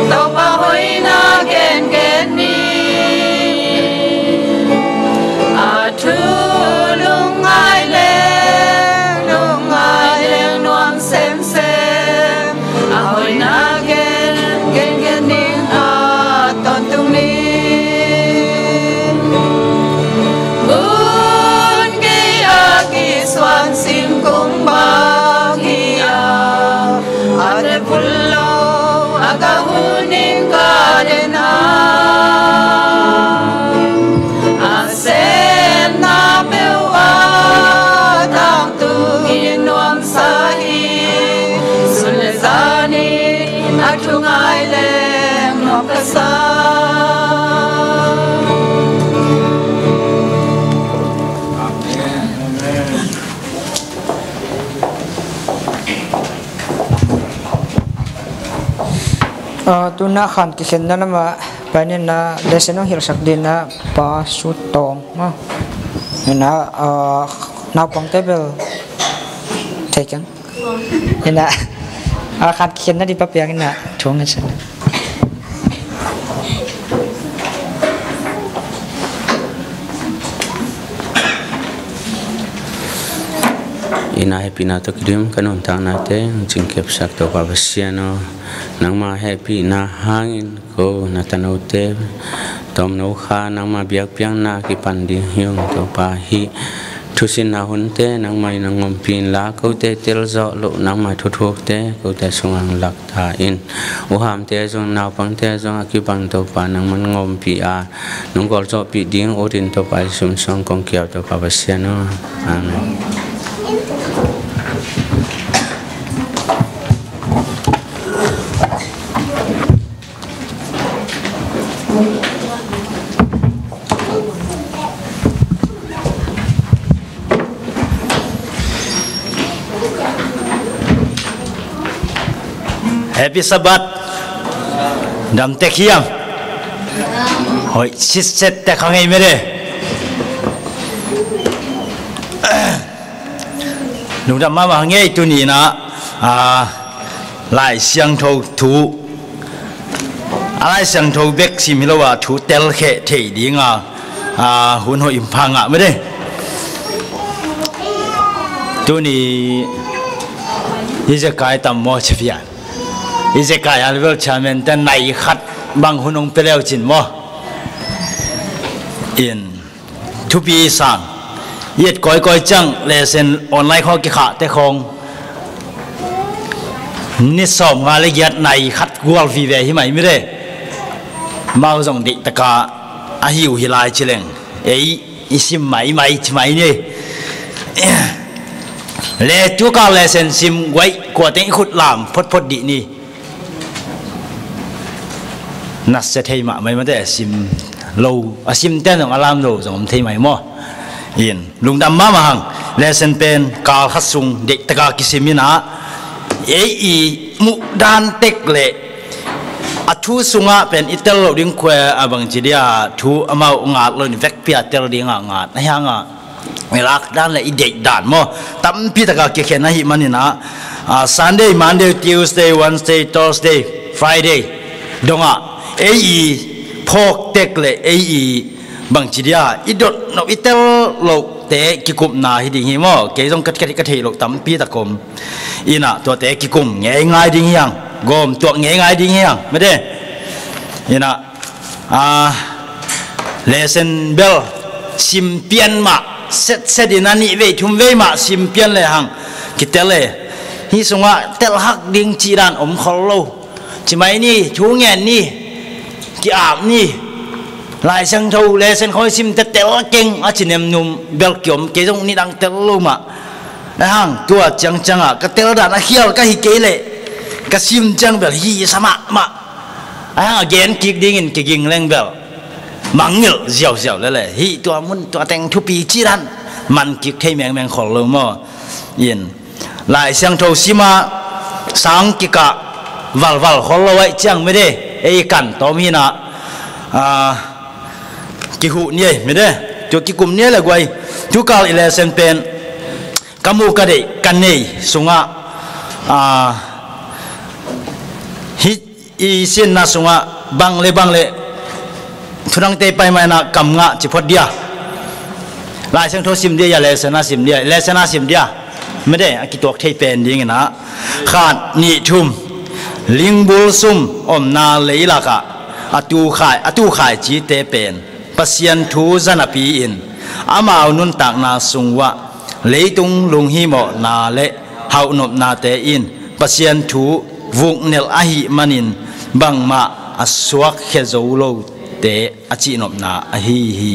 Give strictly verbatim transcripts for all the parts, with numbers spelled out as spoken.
Topa hoihna gengen ni. A thu lungngai leng, lungngai leng nuam semsem. A hoihna gen, gengen ding a tawntung ni. Hun kei a kisuan singkung bang hi a, a tepul lo a ka hun in ka den a, a sepna peuh a tangtung in nuamsa hi. Sun le zan in a thu ngai leng nuam ka sa. Amen. Ah, tuna khan kikhenna lamah panin a lesson hong hilhsak dingin a Pa Su Tawng maw? Ina, ah, naupangte bel thei keng. Ina, ah, khan kikhenna ding pa piang ina thu hong hilhsak. Ina hehpihna tawh kidim ka nuntaknate hong cingkepsak Topa Pasian aw, nangma hehpihna hangin ko na tanote tomno kha nangma biakpiakna kipan ding hi ung. Topa, hih thusinna hunte nangmah in hong ompih inla, kote telzawh loh nangma thuthukte kote sungah hong lak ta in. Uhamte zong, naupangte zong a kibang Topa nangman hong ompih a, nong gualzawhpih ding ut in Topa Jesu min suang kong kiau Topa Pasian aw. Amen. Happy Sabbath. Dam tek hiam? Hoih sitset tek hang ei mede. Lungdam mahmah hang ei. Tuni in ah, ah, Lai Siangtho thu, a Lai Siangtho bek sim hi lo a, thu telkheh thei ding a, ah, hun hoih in pha ngah mede. Tuni i zekai tam maw ci pian. I zekai a level chairman te nai khat bang hun hong pia leu cin maw. In thupi sang i et kawikawi ciang lesson online khawng kikhah te khawng ni sawmnga le giat nai khat gual vive hi mai mede. Mau zong deih taka a hi uh hi lai ci leng ei i sim maimai ci mai ni. Le tuka lesson sim guai kua teng i khut lam photphot dih ni. Nasia thei mahmai mate, a sim lo, a sim ten zong a lam lo zong om thei mai maw. In lungdam mahmah hang. Lesson pen kal khat sung deih taka kisim in ah, ei i muh dan tek le a thu sungah pen i tel loh ding khua a bangci dia thu amau ngat lo in vekpi a tel ding a ngat a hiang a, i lak dan le i deih dan maw, tampi taka kikhen ahih manin ah, ah, Sunday, Monday, Tuesday, Wednesday, Thursday, Friday dongah ei i phawk tek le ei i bangci dia i dot loh, i tel loh te kikupna hi ding hi maw. Kei zong ka, ka, ka theih loh tampi tak om. In ah tuate kikum ngeingai ding hiang, gawm tuak ngeingai ding hiang mede. In ah, ah, lesson bel sim pian mah, setset in a nih vei thum vei mah sim pian le hang kitel e. Hih sungah tel hak ding cih dan om khol lo. Ci mai ni, thu ngen ni, ki-ap ni. Lai Siangtho lesson khawi sim te tel keng a ci nemnum bel kiom, kei zong nidang tel lo mah. A hang tua ciangciang ah ka tel dan a khial ka hi kei leh ka sim ciang bel hi sa mahmah. A hang a gen kik dingin kiging leng bel mangngilh ziauziau lele. Hih tua mun tua teng thupi cih dan man kik thei mengmeng khol lo maw. In Lai Siangtho sima sang kikah valval khol lo aih ciang mede, ei kan tawm hi in ah, ah, kihuh ni ei mede. Tua kikum ni ei le guai. Tukal i lesson pen ka muh ka deih ka nei sungah, ah, hih i sinna sungah bang le bang le thudangte pai mah in ah kam ngah ci phot dia. Lai Siangtho sim dia, lesson a sim dia, lesson a sim dia. Mede a kituak thei pen ding in ah, khat nih thum, lingbul sum omna leilakah a tukhai, a tukhai cite pen Pasian thu zanapi in amau nuntakna sung uah leitung lunghimawhna le hauhnopnate in Pasian thu vuknelh ahih manin bangmah a suakkhia zo lote a cihnopna ahi hi.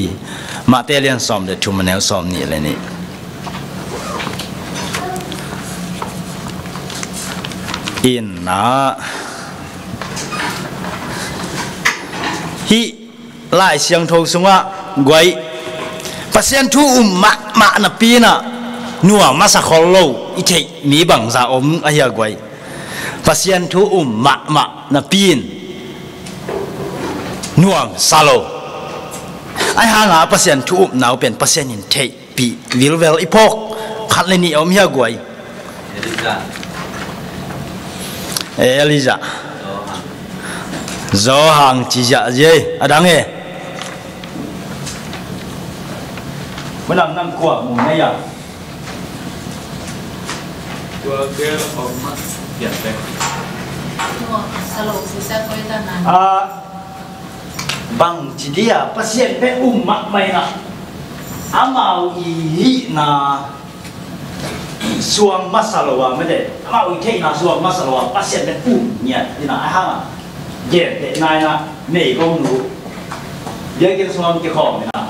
Matthai lian sawm le thum, a neu sawm nih le nih. In ah, hih Lai Siangtho sungah guai, Pasian thu um mahmah napi in ah nuam a sa khol lo i theih mi bangza om ahi a guai. Pasian thu um mahmah napi in nuam sa lo. Ahi hang a Pasian thu upna uh pen Pasian in theihpih vilvel i phawk khat le nih a om hi a guai. Elijah. Johan ci ziahziah ei, a dang e. Madam nam kua mu na ya. Tua gel om ma pian pek. Ah, bang ci dia Pasian pen um mahmah in ah, amau i hihna suang masa lo a mede, amau i theihna suang masa lo a Pasian pen um ngiat in ah, a hang a gentehna in ah meigong nu biakinn sungah kikhawm in ah,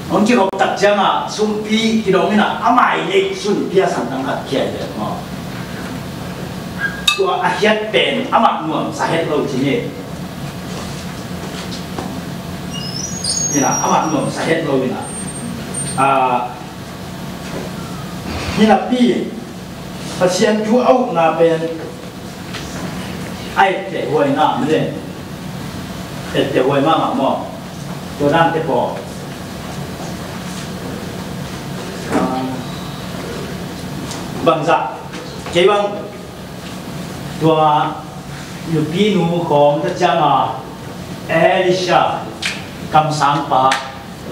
hong kikhop tak ciangah sumpi kidong in ah, a mai neih sun pia santang khat khia hi ve maw. Tua a khiat pen amah nuamsa het lo ci ni. In ah amah nuamsa het lo in ah, ah, hi napi Pasian thu a upna pen A etteh huai na mah le. Etteh huai mahmah maw? Tua dante pawl bangzah, kei bang tua nupinu khawng ta cianga Elisha kamsangpa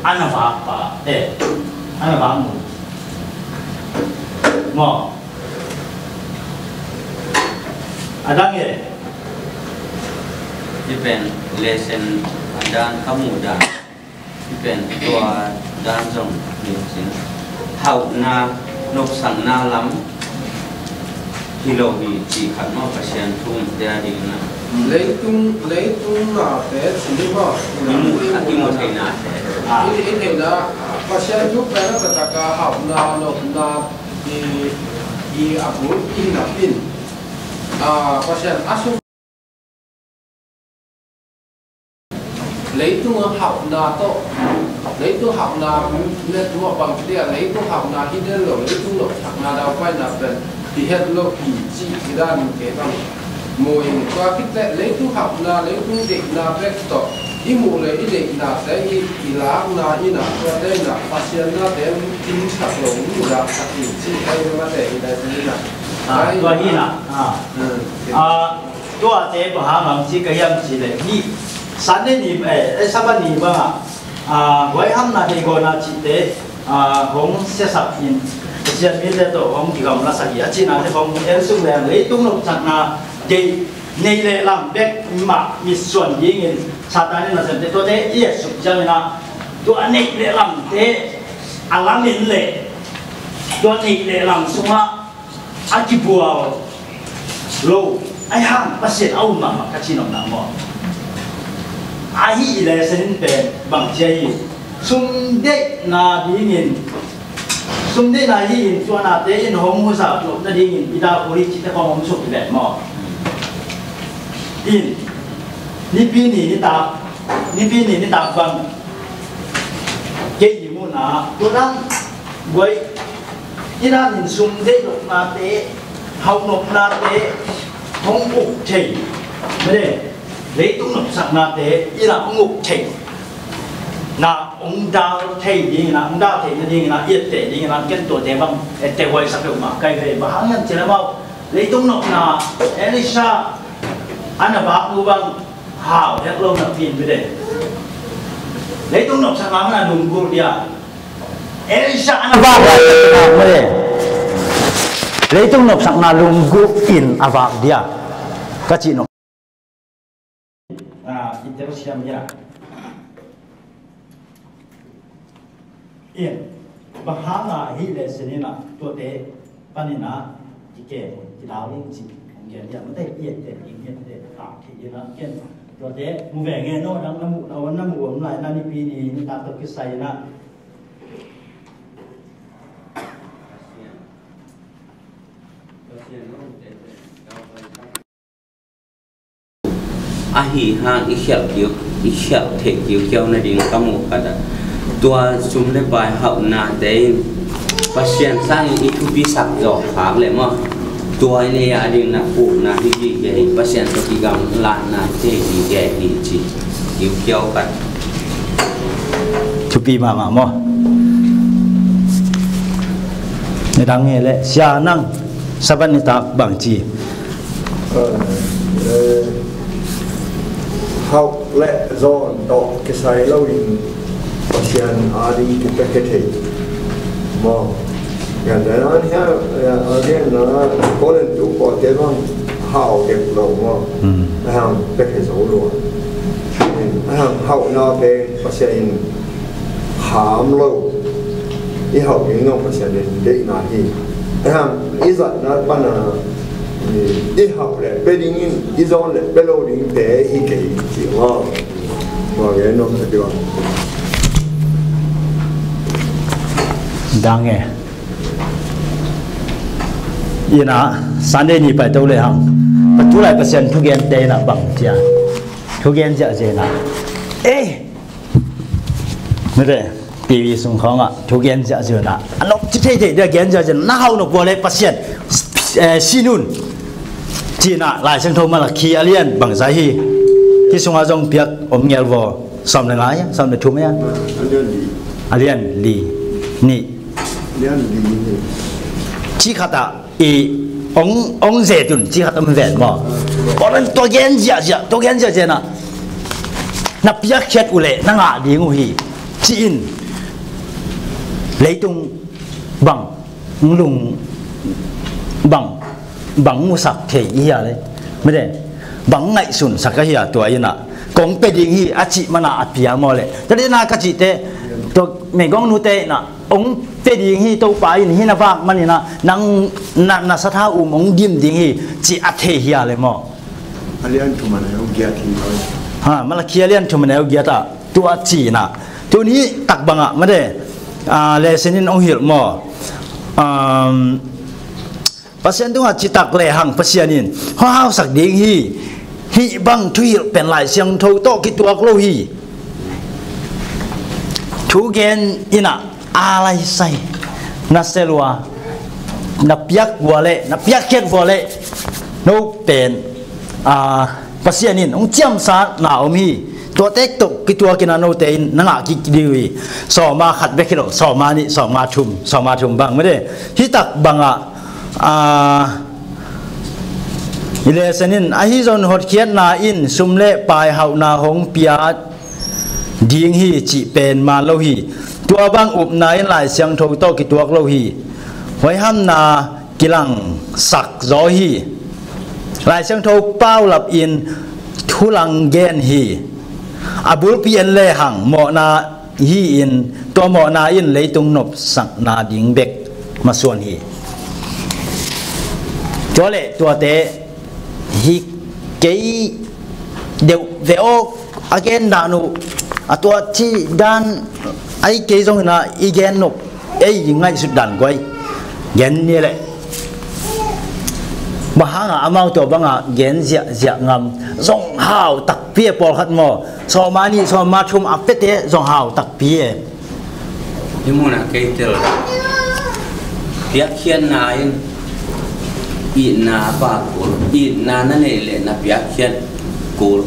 a na vakpa, eh, a na vak mu maw? A dang e. Hi pen lesson a dan ka muh dan. Hi pen tua dan zong hi cin. Hauhna, nopsakna lam hi lo hi cih khat maw, Pasian thu te a ding na. Leitung, leitung nate cih hi maw? Kimu, a kimu thei nate. Ah. I, i theihna, Pasian thu pen a taktak a hauhna, nopna, i, i a bul, i napi in. Ah, Pasian a sung Leitung a hauhna tawh, leitung hauhna, le tua bang ci dia, leitung hauhna hi den lo, leitung nopsakna daupaina pen hi het lo hi ci hi dan kei bang. Mu in tua khit teh leitung hauhna, leitung deihna bek tawh i muh le i deihnate i, i lakna in a, tuate in a, Pasian nate in sak lo, i laksak hi ci, ai mate i dai te in a. Ah, tua hi na. Ah. Hmm. Ah, Tuate bang hang hang ci ka hiam cih leh, hih Sunday ni, eh, eh, Sabbath ni bangah, ah, huaihamna deihgawhna cihte, ah, hong siasak in, Pasian mite tawh hong kigamlasak hi a cihnate hong en suk leng, leitung nopsakna deih nei le lam bek mah mitsuan dingin Satan in nasemte tuate i etsuk ciangin ah, tua neih le lamte a lamin le tua neih le lam sungah a kibual lo, ahi hang Pasian a um mahmah ka cih nopna maw? Ahi leh Pasian in pen bang ci ahi, sumdeihna dingin, sumdeihna hi in tua nate in hong husa nopna dingin i dak uh hi cihte khawng hong suk hi ven maw? In, nipi ni nitak, nipi ni nitak bang kei i muhna, tua dang buai, i dan in sumdeih nopnate, hauh nopnate hong uk thei, mede, leitung nopsaknate i dan hong uk thei na, hong dal thei dingin ah, hong dal theihna dingin ah, i etteh dingin ah, ken tuate bang etteh huaisak peuhmah kai ve, bang hang hiam cih leh amau leitung nopna, Elisha a na vak uh bang hau het lo napi in, mede, leitung nopsakna man a lunggulh dia. Elisha a na vak lai, mede, leitung nopsakna lunggulh in a vak dia ka cih nop. Ah, i tel siam dia. In, bang hang a hih leh Pasian in ah tuate panin ah kikem, kidau ding cih hong gen dia, mate, i etteh ding, i etteh tak theih ding ah ken tuate mu ve ngen aw, dang na muh, na muh om lai na, nipi ni nitak tawh kisai in ah. Ahi hang i khialh kiu, i khialh theih kiukiau nading ka muh khat ah, tua sum le pai hauhnate in Pasian sangin i thupisak zawh khak leh maw, tua i neih a ding na pukna hi gige hi, Pasian tawh kigamlatna hi gige hi ci kiukiau khat. Thupi mahmah maw? Nidang hi leh sia nang Sabbath nitak bang ci? Eh, hauh le zawn tawh kisai loin Pasian ading kipiakhia thei maw? Ngandanan hiah, eh, a genna Korin tu pawlte bang hau dek lo maw? Hmm. A hang piakhia zo lua. A hang hauhna pen Pasian in kham lo. I hauh ding zong Pasian in deihna hi. Ahi hang i zatna pana i, i hauh leh pia dingin, i zawn leh pia lo dingte hi kei cih maw? Maw, gen nuam sa kei bang. Dang e. Ina Sunday ni paito le hang, tulai Pasian thugente ina bang cia, thugen ziahziah ina. Ei, mete, T V sung khawngah thugen ziahziah ina, a nopci theithei dia gen ziahziah ina, na hau nop uh le Pasian, eh, sinun. Ci-in ah Lai Siangtho Malakhi a lian bangzah hi. Hih sungah zong piak om ngel vaw. Sawm le nga hia, sawm le thum hia? A lian li. A lian li. Nih. A lian li nih. Ci khat ah i ong, ong zetun ci khat om ven maw. Kawlen tua gen ziahziah, tua gen ziahziah na. Na piakkhiat uh leh na ngah ding uh hi. Ci-in leitung bang lung bang, bang musak thei i hia le. Mede bang ngaihsunsak a hia tua in ah kong pia ding hi a cih mana a pia maw le. Tua dina ka cihte tua meigong nute in ah ong pia ding hi Topa in hi na vak manin ah nang na, na sathau um ong dim ding hi cih a thei hia le maw. A lian thum a neu giat hi. Ha, Malakhi a lian thum a neu giat ah tua ci-in ah tuni tak bangah mede, ah, lesson in ong hilh maw. Um, Pasian tungah citak lehang Pasian in hong hausak ding hi. Hih bang thuhilh pen Lai Siangtho tawh kituak lo hi. Thugen in ah a laisai na selua na piak vua le na piakkhiat vua le no pen, a, Pasian in hong ciamsa na om hi. Tua tek tawh kituakin a note in na ngah kik ding uh hi. Sawma khat bek hi lo, sawma nih, sawma thum, sawma thum bang mede. Hih tak bangah, a, i lesson in ahi zong hotkhiatna in sum le pai hauhna hong pia ding hi cih pen man lo hi. Tua bang upna in Lai Siangtho tawh kituak lo hi. Huaihamna kilangsak zaw hi. Lai Siangtho paulap in thulang gen hi. A bulpi en lehang mawhna hi-in tua mawhna in leitung nopsakna ding bek masuan hi. Tua le tuate hi kei deuh ve awk a gen dan uh a tua ci dan ai kei zongin ah i gen nop ei ngaihsut dan guai gen ni le. Bang hangah amau tua bangah gen ziahziah ngam zong hau takpi a pawlkhat maw. Sawma nih sawma thum a piate zong hau takpi e. Hih munah kei tel piakkhiatna in itna a pa kul, itna na neih leh na piakkhiat kul,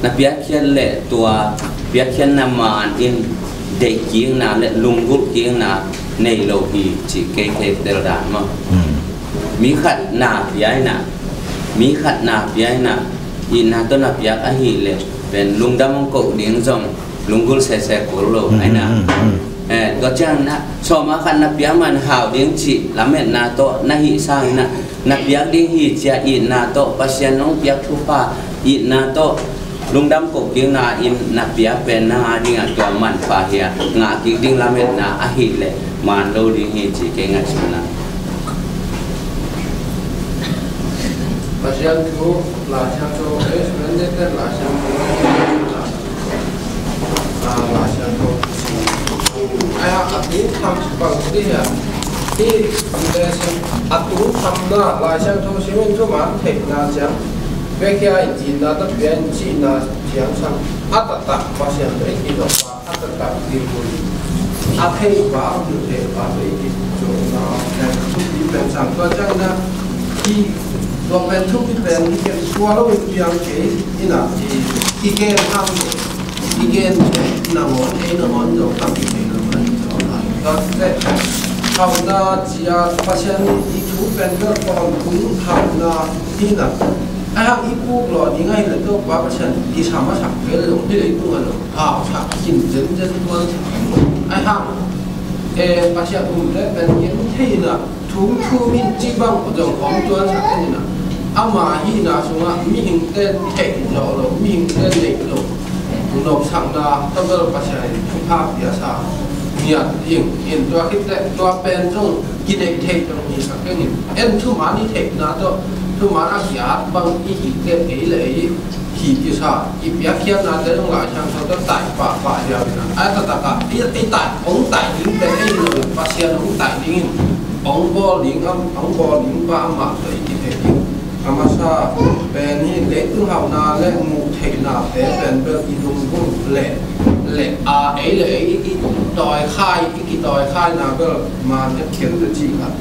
na piakkhiat leh tua piakkhiatna man in deihkikna le lunggulhkikna nei lo hi cih kei kei tel dan maw. Mi khat na pia in ah, mi khat na pia in ah itna tawh na piak ahih leh pen lungdam hong koh ding zong lunggulh sese kul lo ahi na. Eh, tua ciang na sawma khat na piak man hau ding cih lametna tawh na hih sangin ah na piak ding hi cia itna tawh Pasian hong piak thupha itna tawh lungdam koh kikna in na piak pen na ngah ding ah tua manpha hi a, ngah kik ding lametna ahih leh man lo ding hi ci kei ngaihsutna. Pasian thu, Lai Siangtho, eh, Sunday ten Lai Siangtho. Ah, Lai Siangtho. Ai, a tu tham bang tu dia. Hi, lesson, a tu tham na, Lai Siangtho simin thuman theihna ciang. Vekhia in cihna, tapian cihna ciang sang. A taktak Pasian tawh i kizop pa. A taktak ding hun. A thei pa, a hun thei pa, a thei ding zong na, pen thupi pen sang tua ciang na, i, tua pen thupi pen, i ken tua lo in piang kei, i na, i, i gen hang, i gen kei, nangawn, ei nangawn zong, tam i kei nangawn zong, a, tua te, hauhna cia, Pasian i thu pen tua, tua hauhna, i na, a hang i puk lo, ding a hi le tua, pa Pasian, i sa masak pen lo, i le i tung a lo. Hausak khin zenzen tuan. Ai hang, eh, Pasian um le pen gen thei na, thum thum in ci bang zong om tuan sak thei na. Ama hihna sungah mihingte theih zawh lo, mihingte neih lo. Nopsakna tawh bel Pasian in thupha piasa ngiat ding in tua khit teh tua pen zong kineih theih zong hi sak ding in. En thuman i theihna tawh thuman a kiat bang i hih teh ei le ei hi kisa, i piakkhiatnate zong Lai Siangtho tawh taih pahpah hiam ina. A taktak a, i, i taih, hong taih ding pen ei lo, Pasian hong taih dingin, hong bawl ding, am, hong bawl ding pa amah tawh i kithei ding. A masa pen hi, leitung hauhna le muh theihnate pen bel i lunggulh le, le a, ei le ei i, i tawikhai, i kitawikhai na bel man het khem te cih khat.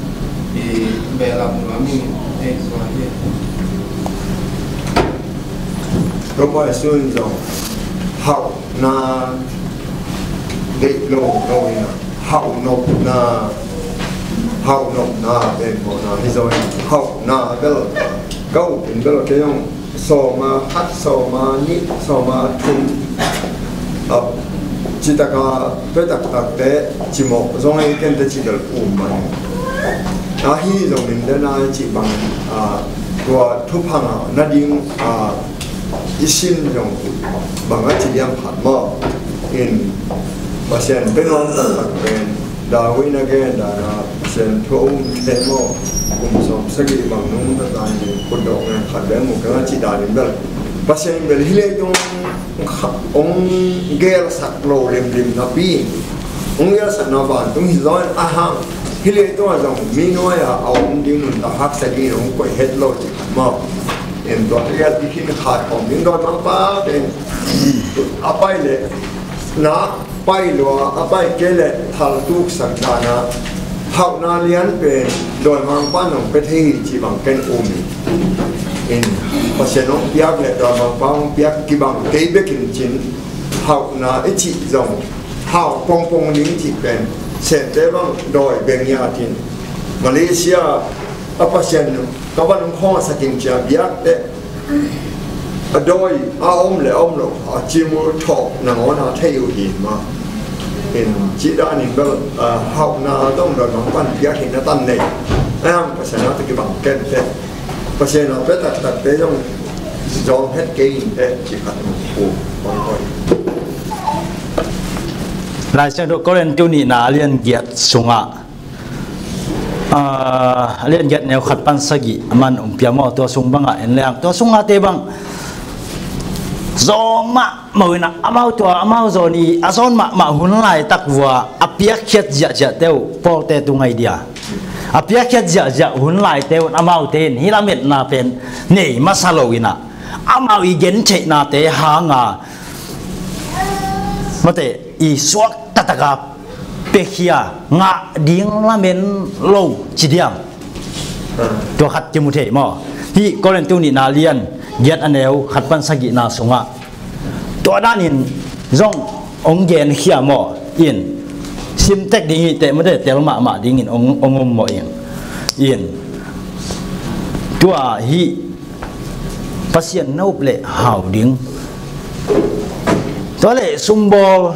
I behlap nuam ing, ei tua hi. Topa Jesu in zong hauhna deih lo lo in a, hauhnopna, hauhnopna penmawhna hi zaw in, hauhna bel ka up in bel kei zong sawma khat, sawma nih, sawma thum, a, citaka pia taktakte cimawh zong ei kente ci bel um mah in. Ahi zongin dena i cih bang, a, tua thupha ngah nading, a, i sin zong bang a ci diam khat maw? In Pasian pia nuam taktak pen David in a gen dan a Pasian thu a um thei maw? Kum sawm sagih bang nung taktak in khutdawh ngen khat bek mu keng a cih dan in bel Pasian in bel hih leitung hong gelsak lo limlim napi hong gelsakna vantung hi zaw in a hang hih leitung ah zong mi nuai-a a om ding nuntak haksa dingin hong koih het lo cih khat maw? In tua hi a, i khin khat om ding dawimangpa pen a pai leh na pai lua, a pai kei leh thal tuksak dan a hauhna lian pen dawimangpa in hong pia thei hi cih bang ken um hi. In Pasian hong piak leh dawimangpa hong piak kibang kei bekin cin hauhna i cih zong hau pongpong ding cih pen Sente bang dawi beng ya tin Malaysia a Pasian ka van hong khawngsak in cia biakte a dawi a om le a om lo a cimul thawh nangawn a thei uh hi mah. In cih danin bel, a, hauhna zong dawimangpa in piak hi na tan nei a hang Pasian a tawh kibang kente Pasian a pia taktakte zong zawng het kei in teh cih khat uh hong koih. Lai Siangtho Korin tu nihna a lian giat sungah, a, a lian giat neu khat pan sagih a man um pia maw? Tua sung bangah en leng tua sungah te bang zawng mah mawh in a, amau tua amau zawn i a zawn mahmah hun laitak vua a piakkhiat ziahziahte uh Pawlte tu ngai dia. A piakkhiat ziahziah hun laite un amaute in hih lametna pen nei masa lo in a, amau i gentheihnate hanga mate i suak taktakah pekhia ngah ding lamen lo ci diam? Tua khat kimu thei maw? Hih Korin tu nihna lian giat a neu khat pan sagihna sungah tua danin zong hong genkhia maw? In simtek ding hi teh mate tel mahmah dingin hong, hong um maw in? In tua hih Pasian na up leh hau ding. Tua leh sumbawl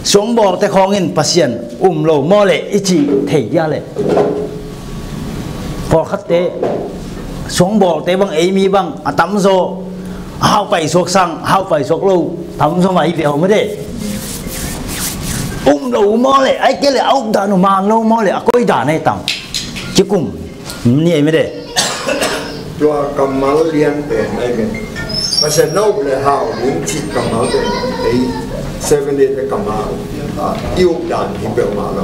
suangbawlte khawngin Pasian um lo maw leh i cih thei dia leh? Pawlkhatte suangbawlte bang ei mi bang a tamzaw a hau paisuak sang a hau paisuak lo tamzaw mah i ve aw mate. Um lo uh maw leh ai kei leh a up dan uh man lo maw leh a koi dan ei tam? Kikum ni ei mate. Tua kammal lian pen ai pen Pasian na up le hau ding cih kammal pen ei Seven Day te kammal, a, i up dan hi peuhmah lo.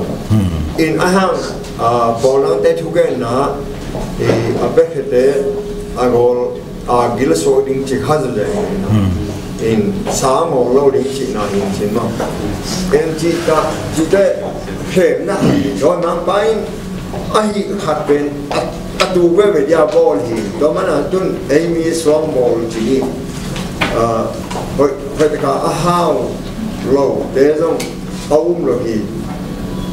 In a hang, a, Paul nangte thugenna, i, a bekhete a gawl a gilsuak ding cih kha zele in sa mawl lo ding cihna in cin mah. In cih ta cih te khemna dawimangpa in ahi khat pen a, a tu veve dia bawl hi. Tua mana tun ei mi suang bawl ci hi. A, hoih, hoih taka a hau lo te zong a um lo hi.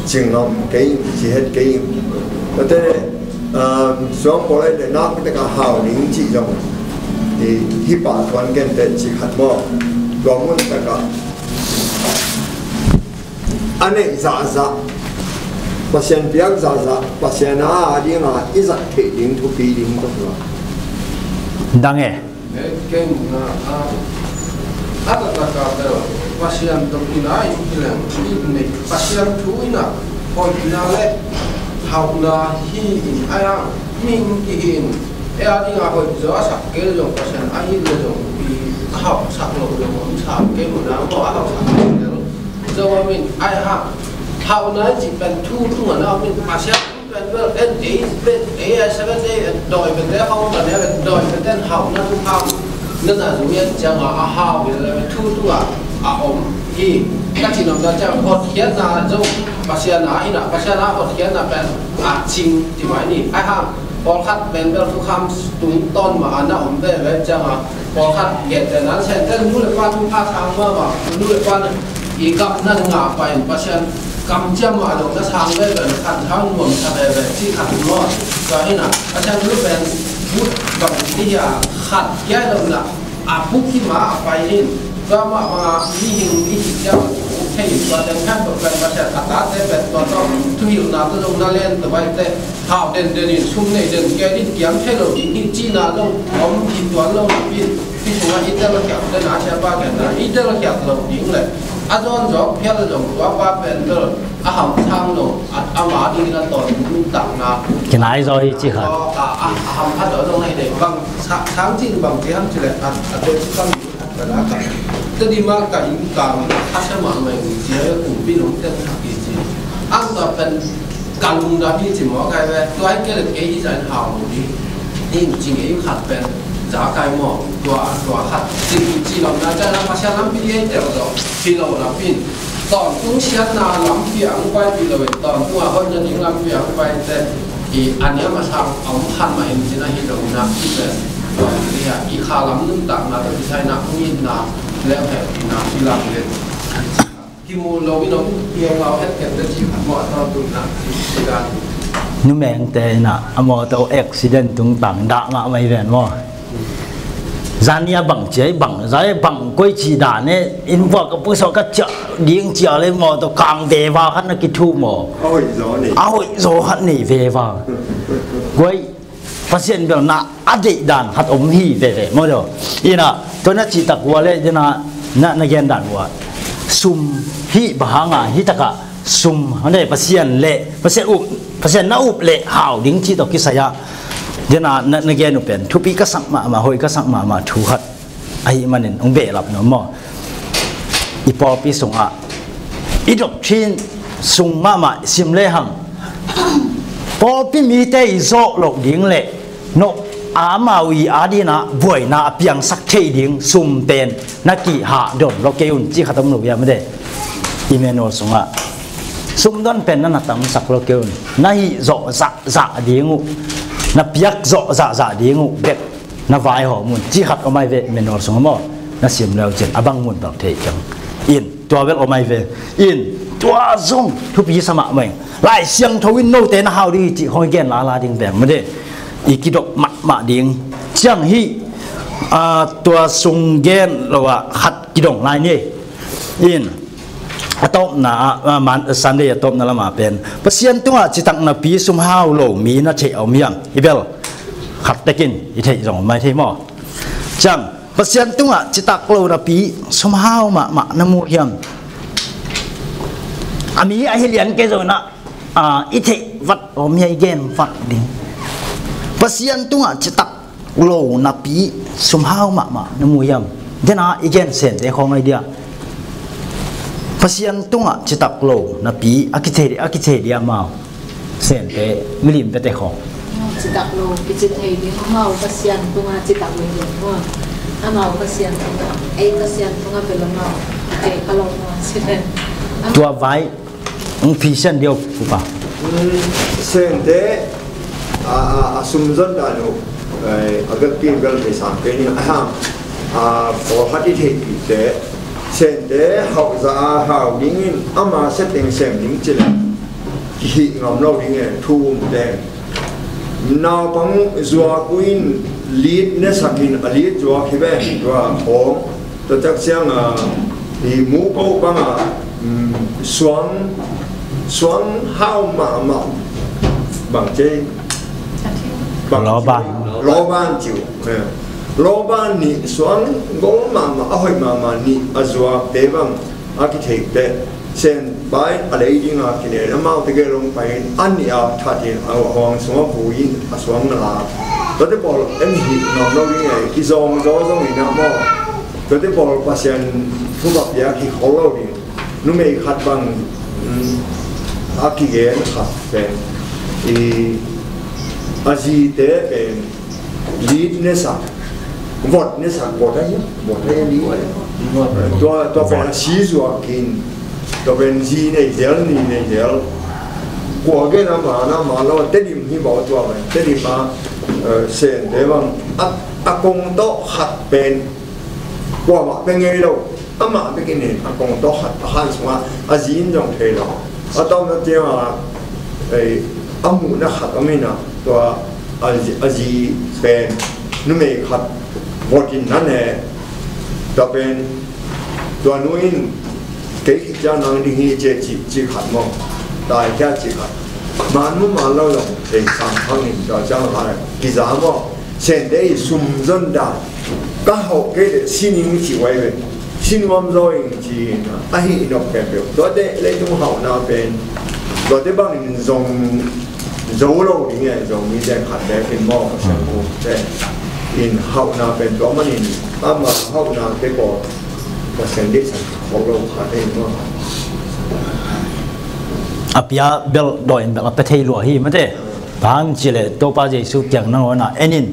Ci ngam kei, ci het kei. Tate, a, suang bawl ai le nak taka hau ning ci zong hi, hi pa tuan ken te ci khat maw? Tua mun taka a neih zahzah, Pasian piak zahzah, Pasian a a dinga i zat theih ding thupi ding tua. Dang e. Ken na a, a taktak a bel Pasian tawh i na i kileng i nei Pasian thu i na hoihna le hauhna hi in a yang ming kihin e a dinga hoih zaw a sak kei le zong Pasian a hi le zong i a hauh sak lo zong om sak kei mu na maw a hauh sak kei le zong a min ai ha hauhna i cih pen thu tungah na min Pasian pen bel en ei pen ei a seven day en dawi pen te hong kan en dawi pen ten hauhna thu hang na na zung en cianga a hau in le thu tungah a om hi ka ci nopna ciang hotkhiatna zong Pasian a hi na Pasian a hotkhiatna pen a cing ti mai ni a hang pawlkhat pen bel thukham tungtawn mah a na om veve cianga Pawlkhat gentehna Sente nu le pa thupha sang mahmah, nu le pa i gamna ngah pahin Pasian kamciam mah lo na sang veve, khanthau nuamsa veve cih khat maw. Tua hi na, Pasian nu pen but bang ci hi a, khat kia lo na, a puk hi ma a pai in. Tua mah banga mihing i hih ciang thei, tua teng khat tua pen Pasian a tate pen tua tawh thuhilhna tawh zong na len tua baite, hau denden in, sum nei den kei in, kiam thei lo ding hi cihna zong om hi tuan lo napi in, hih sungah i telkhiat den a, siapa genna i telkhiat lo ding le a zawn zawk phial zong tua pa pen bel a hamsang lo, a, ama dingin a tawn nuntakna kinai zaw hi ci kha. A, a, a ham khat zaw zong na hi dei bang sa-, sang cin bang ci ham ci le a, a te ci kam Tedim ah ka inn kang a khat a mah mah in ci a, kumpi nong teng thak hi ci. Ang tua pen ka lungdam hi ci maw kai ve. Tua hi kei le kei hi zah in hau lo ding. Hi in ci ngei khat pen za kai maw. Tua, tua khat ci, ci lam na kai na Pasian lampi hi tel zo. Hi lo lampi in. Tawntung siatna lampi ang pai pi lo in. Tawntung a hoihna ding lampi ang pai te. I a niam a sang a om khan mah in cina hi lo na i pen. I kha lam nuntakna tawh kisai na hong itna leh hehpihna i lam le. Kimu lo in om piau ngau het ken te ci khat maw a tawntungna i dan. Numengte in ah a mawtaw accident tungtang dah mahmah hi ven maw. Zani a bang ciai bang zai bang koi ci dan e in vua ka pusuak ka ciah ding ciah le maw tawh kang veva khat na kithu maw. A hoih zaw nei. A hoih zaw khat nei veva. Koi Pasian bel na a deih dan khat om hi veve maw daw. Ina tua na cih tak ua le dina na, na gen dan ua sum hih bang hanga hih takah sum hande Pasian le Pasian up, Pasian na up le hau ding cih tawh kisai ah dina na, na gen uh pen thupi ka sak mahmah, hoih ka sak mahmah thu khat ahih manin hong behlap nuam maw. I pawlpi sungah i doctrine sung mahmah sim lehang pawlpi mite i zawh loh ding le nop amau i adinah buaina a piangsak thei ding sum pen na kihah don lo kei un ci khat om lo hiam de. I manual sungah sum don pen na na tamsak lo kei un. Na hih zawh zahzah ding uh, na piak zawh zahzah ding uh bek na vaihawm un ci khat om ai ve, manual sungah maw. Na sim leu cin a bang mun bang thei keng in tua bel om ai ve. In tua zong thupi sa mahmah ing. Lai Siangtho in note na hau ding hi cih khong i gen lala ding beng mah de. I kidok mahmah ding ciang hi. A, tua sung gen lo ah khat kidong lai ni. In a tawpna ah, a, man, Sunday a tawpna lamah pen Pasian tungah citak napi sumhau lo mi na theih a om hiam? I bel khat tekin i theih zong mai thei maw? Ciang Pasian tungah citak lo napi sumhau mahmah na mu hiam? A mi a hi lian kei zonah, a, i theih vat om hia i gen vat ding. Pasian tungah citak lo napi sumhau mahmah na mu hiam? Dena i gen Sente khawng ai dia. Pasian tungah citak lo napi a kithei, a kithei dia mau. Sente milim pete khawng. Citak lo kici thei ding amau Pasian tungah citak lo ding maw. Amau Pasian tungah, ei Pasian tungah bel amau kithei kha lo maw ci le. Tua vai Hong phisian diau, Upa. Sente a, a, a sumzon dan uh, eh, a vekpi in bel thei sam kei ni a, ham, a, pawlkhat i theihpihte Sente hauhzah a hau dingin ama seteng sem ding cileh kihih ngam lo ding e, thu um teng. Naupang zuak uh in lit nesak in a lit zuak hi ve, tua khawng. Tua tak ciang a, i muko bang a, um, suang, suang hau mahmah bang cei. Lawban. Lawban ciu. Eh. Lawban nih suang gol mahmah, a hoih mahmah nih a zuakte bang a kitheihte. Sen bai a lei ding a kinen, amau tegel hong pai in, an i ap that in, a huang sungah vui in, a suang na la. Tuate pawl en hih ngam lo ding e, kizawng zaw zong in a maw. Tuate pawl Pasian thupha pia kikhol lo ding. Numei khat bang, um, a kigen khat pen. I, a zite pen. Lit nesak, vot nesak, vot ahi, vot ahi lit. Tua, tua pen a si zuak in, tua pen zi nei zel, ni nei zel. Kua gen a man a man lo, Tedim hi baw tua pen, Tedim a, Sente bang a, a kong tawh khat pen kuamah pia ngei lo. Amah biakinn in a kong tawh khat a han sungah a zi in zong thei lo. A tawpna ciangah a muhna khat om inah tua a zi, a zi pen numei khat vawt in na ne. Tua pen tua nu in kei khit ciang nang ding hi ci, ci, ci khat maw? Tai kia ci khat. Man mu man lo zong thei sang khang in tua ciang ha kiza maw? Sente i sum zon dan ka hauh kei le sining ci wai ve. Sinuam zaw in ci in a hi i nop pen peuh. Tua de leitung hauhna pen tua te bangin zong zo lo ding e, zong mi te khat bekin maw ka sang ku te in hauhna pen tua manin ama hauhna te ko ka sang de sang khol lo kha te maw. A pia bel dawi in bel a pia thei lua hi mate. Bang ci le Topa Jesu kiang nangawn ah en in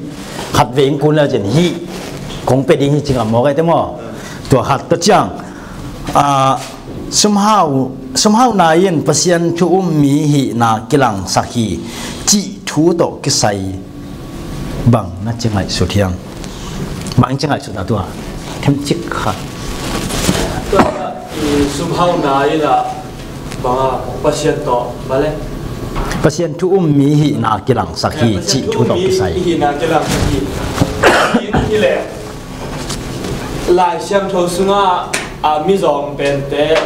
khat ve in kun le cin hi kong pia ding hi cing a mawk ai te maw? Tua khat tua ciang a, sumhau, sumhauhna in Pasian thu um mi hihna kilangsak hi cih thu tawh kisai bang na ci ngaihsut hiam? Bang ci ngaihsut na tua themcik khat. Tua, i, sumhauhna in a bang a Pasian tawh bale. Pasian thu um mi hihna kilangsak hi cih thu tawh kisai. Hihna kilangsak hi. In hi le. Lai Siangtho sungah a mizawng pente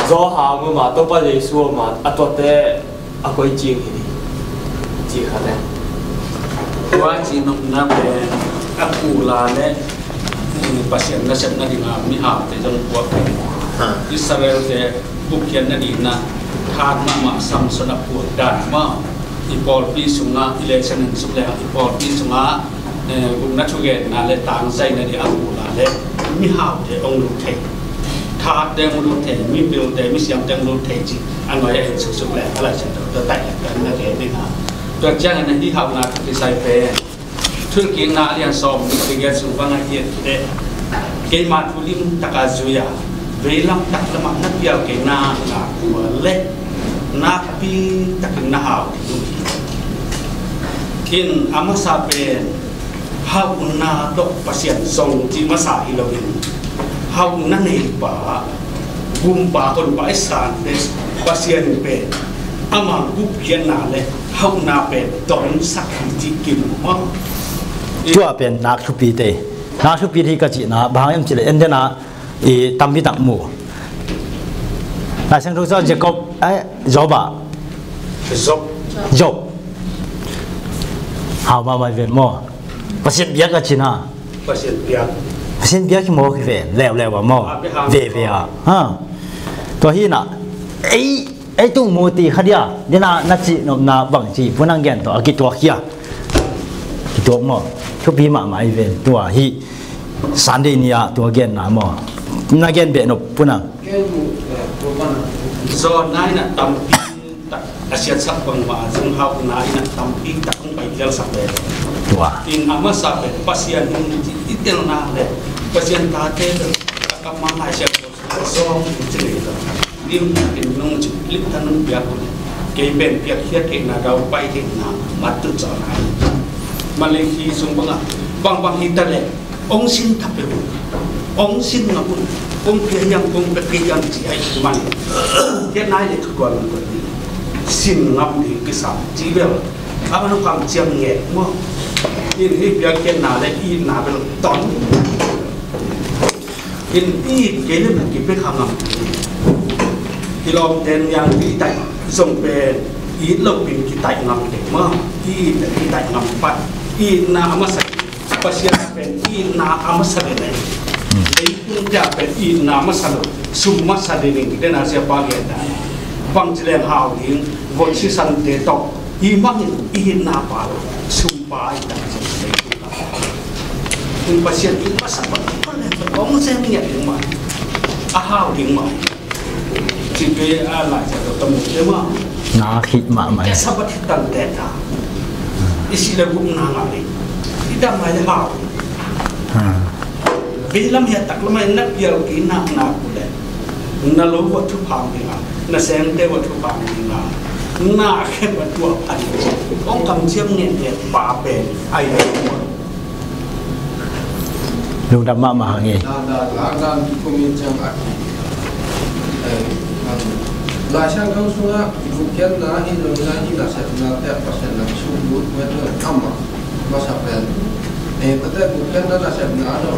Johan om a, Topa Jesu om a, a tuate a koi cing hi ding ci kha le. Tua ci nopna pen a kula le, eh, Pasian nasepna dinga mihaute zong puak pen. Israelte bukhiatna dingin a hat mahmah Samson a puak dan maw? I pawlpi sungah i lesen in suk leng i pawlpi sungah, eh, gupna thugenna le tangzaina ding a kula le mihaute hong lut thei, thate hong lut thei, mipilte misiamte hong lut thei ci a nuai a en suksuk leng a Lai Siangtho tua taih lek kan na gen ding a. Tua ciangin a hi hauhna thu kisai pen Thuhilhkikna a lian sawm nih le giat sung bangah i et leh keima thu limtak a zui a veilam taklamah na pial kei nakna kua le nakpi takin na hau ding uh hi. In a masa pen hauhna tawh Pasian zong cih masa hi loin hauhna neipa, gumpa, honpa i sante Pasian pen ama gupkhiatna le hauhna pen donsak hi cih kimu maw? Tua pen nak thupi te. Nak thupi hi ka cihna bang hang em cih leh en dena i tampi tak mu. Lai Siangtho sung Jacob, eh, Job ah. Job. Job. Hau mahmah ven maw? Pasian biak a cihna. Pasian biak. Pasian biak hi maw hi ven. Leuleu a maw? Abraham. Veve a. Ha. Tua hi na. Ei Ei tung mu ti kha dia, dena na cih nopna bang ci, Pu Nang gen tawh a kituak hia? Kituak maw? Thupi mahmah i ven, tua hi Sunday ni-ah tua genna maw? Na gen beh nop, Pu Nang. Zawn nai na tampi tak a siatsak bangmah a zong hauhna in a tampi tak hong pai kialsak ve. Tua. In a masa pen Pasian hong ci i telna le Pasian tate pen a kap mang hai siat zawng ci nei lo. Limtakin nung ci, limtak nung piak un. Kei pen piakkhiat theihna, daupai theihna mat tut zaw lai. Malay hi sung bangah bangbang hi ta leh hong sin thapeuh un, hong sin ngap un, hong pia hiam, hong pia kei hiam ci ahih man. Hiat nai le ka kuan man kuan ding sin ngap ding kisam ci bel a man hong kam ciam ngek maw? In hih piakkhiatna le itna bel ton. In i it kei le mu kipia kha ngam. I lawmte niangtui taih zong pen i it lopi in kitaih ngam kei maw? I it le kitaih ngam pah. Itna a masa, Pasian pen itna a masa le nei. Leitung tia pen itna masa lo, sum masa le ning, dena siapa gen dan. Bangci leng hau ding, von sisante tawh i mangin itna pa lo, sum pa i tak zong leitung. Tung Pasian in masa bang, kong sem ngiat ding mah, a hau ding mah. Ci pe a lai sa to tamu te mah. Nga khih mahmah. Ka Sabbath hi tan te ta. I si le gum na nga le. I dam mai le hau. Veilam hi a taklamah in na pial kei nakna kua le na lo va thuphang ding a, na sengte va thuphang ding a, Na khen ma tua pan. Kong kam siam ngen ngen pa pen ai. Lungdam mahmah hang e. Na da la dan ki kumi chang aki. Lai Siangtho sungah i vukhiatna hi lo na hi nasepna te Pasian lam sung lut vet lo ama masa pen. Tate vukhiatna nasepna lo.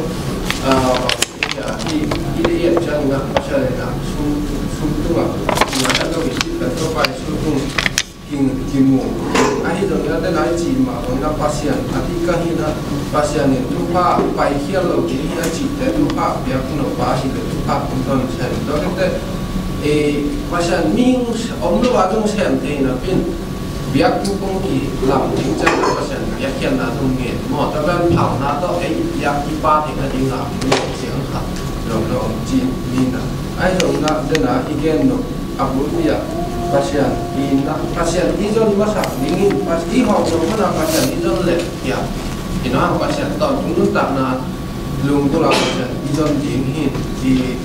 Hi hi hi ciang na Pasian lam sung sung tung a na kan lo i sit pen to pai sung tung. King kimu. Ahi zong na te nai ci ma zong na Pasian a ti ka hi na Pasian in thupha pai khial lo ding hi a ci te thupha piak lo pa hi le thupha kum ton sem dong te. E Pasian ming om lo a zong sem te na pin biak tu kong ki lam ding chan na Pasian biak khial na zong ngen mo ta ban phau na to e biak ki pa te na ding a siang kha. Lo lo ci ni na. Ahi zong na te na i gen no. A bul piah Pasian i na Pasian i zon masak dingin i hawk zong mana Pasian i zon leh piah i na Pasian tawntung nuntakna lunggulh a Pasian i zon ding hin i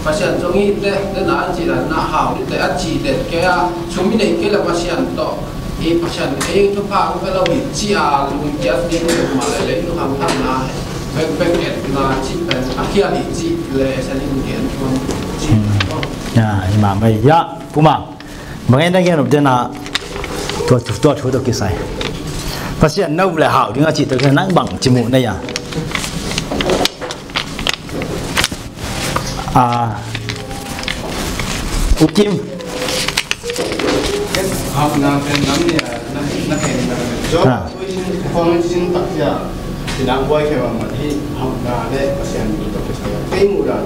Pasian zong i te te na a cih la na hau i te a cih det ke a sum i neih ke la Pasian tawh i Pasian ei thupha ang ka lo hi ci a lungkiat ding ma le lei nu ham tham na he bek bek et na cih pen a khial hi cih le Pasian in gen tuan cih. Ya, i ma mai ya. Puma, bang en dang en up dena tua thu tua thu tawh kisai. Pasian no le hau ding a cih tawh kisai nang bang ci muh na ia. A, U Kim. Hau na pen nam nia na na pen na. Jo, ha. Tui sin, kong sin tak sia. Sinang buai khe bang man hi hau na le Pasian ni tawh kisai. Kei muh dan.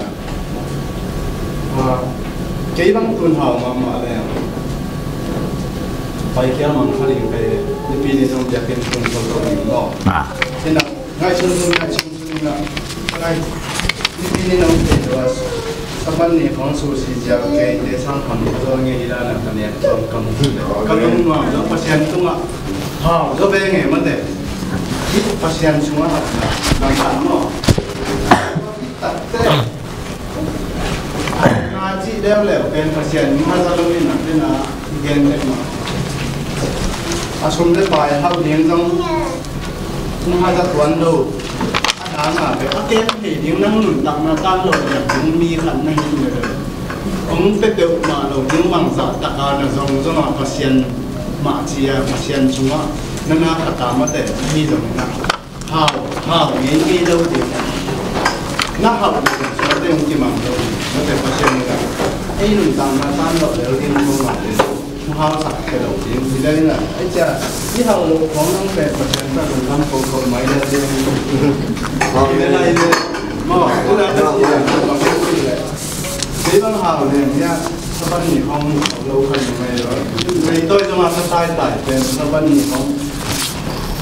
Kei bang tun hau mahmah le pai kia mang kha ding kei nipi ni zong biakinn tun tawh tawh ding maw? Ina ngaihsun tun ngaihsun tun ina ngai nipi ni nong thei tua saban ni khong susi ziak kei te sang kham ka zaw nge ila na ka nek tuam ka mu ka lung nuam zong Pasian tungah hau zaw ve nge mate. Hi Pasian sungah hau na lam tan maw? Takte. Na cih leuleu pen Pasian mi haza lo in a pen a i gen dek mah. A sum le pai hau ding zong mi haza tuan lo. A dang a pen a ken thei ding nang nuntakna tan lo ding ding mi khat na hi le. Hong pe peuh mah lo ding bangzah taka na zong zong a Pasian mah ci a Pasian sungah na na khat a mate hi zong in a. Hau, hau, ngei ngei lo ding. Na hau ding, sual ding kimang lo ding. Na te Pasian ni la. Ei nuntakna tan lo lel ding ko ma ding. Mu hau sak te lo ding. Hi la ina. Ei cia, i hau lo kong nang te Pasian ta lungdam ko ko mai lel ding. Hau le lai le. Ma, tu la ta si la, ma ko si le. Kei bang hau le, nia, saban ni hong lo kan mai lo. Kei toi zong a sa tai tai pen, saban ni hong.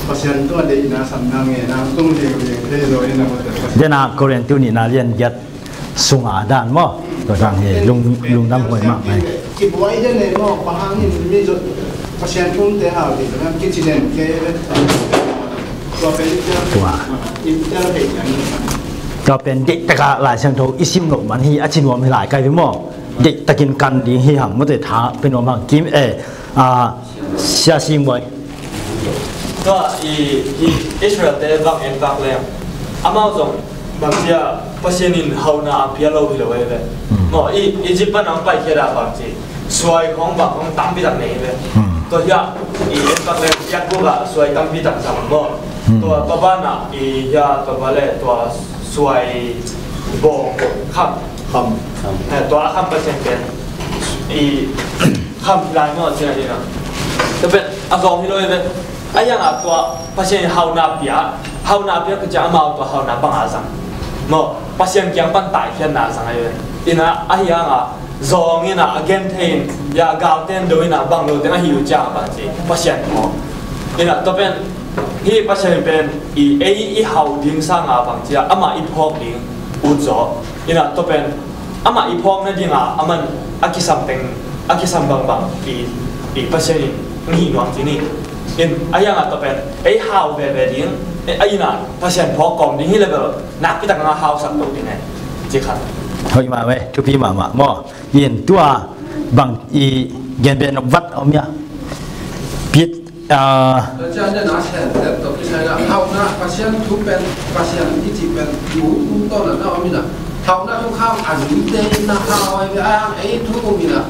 Pasian tua deihna samna nge nang tung liang liang thei lo in a mate Pasian. Dena Korin tu nihna lian giat sunga dan maw? Tua dan hi lung lungdam huai mah mai. Kibuai den e maw, pahang in mi zot Pasian tung te hau ding, kici den ke. Tua pen tua. Tua pen deih taka Lai Siangtho i sim loh man hi a ci nuam hi lai kai ve maw? Deih takin kan ding hi hang mawte tha pe nuam hang kim e a sia sim buai. Tua i Israel te bang en bak leng amau zong bang cia Pasian in hauna a pia lo hi lo e ve. Maw i Egypt pan ang pai khia da bang ci suai khong bang khong tampi tak nei ve. Tua hia i en bak leng piak buk a suai tampi tak zang maw. Tua tua bana i hia tua bale tua suai bawng kham kham kham. Tua a kham Pasian pen i kham lai maw cia hi na. Tua pen a zong hi lo hi ve. A yang a tua Pasian hauna pia hauna pia ka cia amau tua hauna bang a zang. Maw Pasian kiang pan taikhiatna zang a hi ve. Ina a hi ang a zong ina a gen thei in ya gal ten do ina bang lo teng a hi u cia bang ci Pasian maw. Ina tua pen hi Pasian pen i ei i hau ding sanga bang cia ama i phawk ding ut zaw. Ina tua pen ama i phawk nadinga aman a kisam teng a kisam bangbang i i Pasian in hih nuam ci ni. In a hianga tua pen ei hau veve ding a ina Pasian phawk kawm ding hi level nakpi tak nga hausak to ding e. Ci khat. Hoih mahmah e, thupi mahmah maw? In tua bang i genbeh nop vat om ia. Ah, tua ciang na sen tet tawh kisai na hauhna Pasian thu pen, Pasian i cih pen thu tungtawn na om ina, hauhna thukham a zuite in na hau ai ve a, ei thu um ina,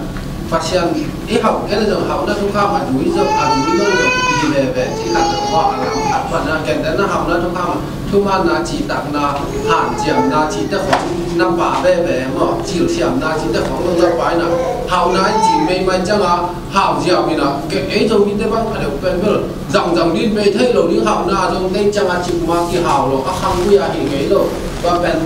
Pasian i hauh kei le zong hauhna thukham a zui zong, a zui lo zong i hi veve ci khat zong hua a lam khat pan na ken te na hauhna thukham a thumanna, citakna, hanciamna cite khong na pha veve maw, cilsiamna cite khong lo na pha ina, hauhna i cih meimai ciang a hau ziau ina, kei ei Zomite bang khat deuh pen bel zangzang din bei thei lo ding, hauhna zong tei ciang a cik ma kihau lo, a khang gui a hi ngei lo. Tua pen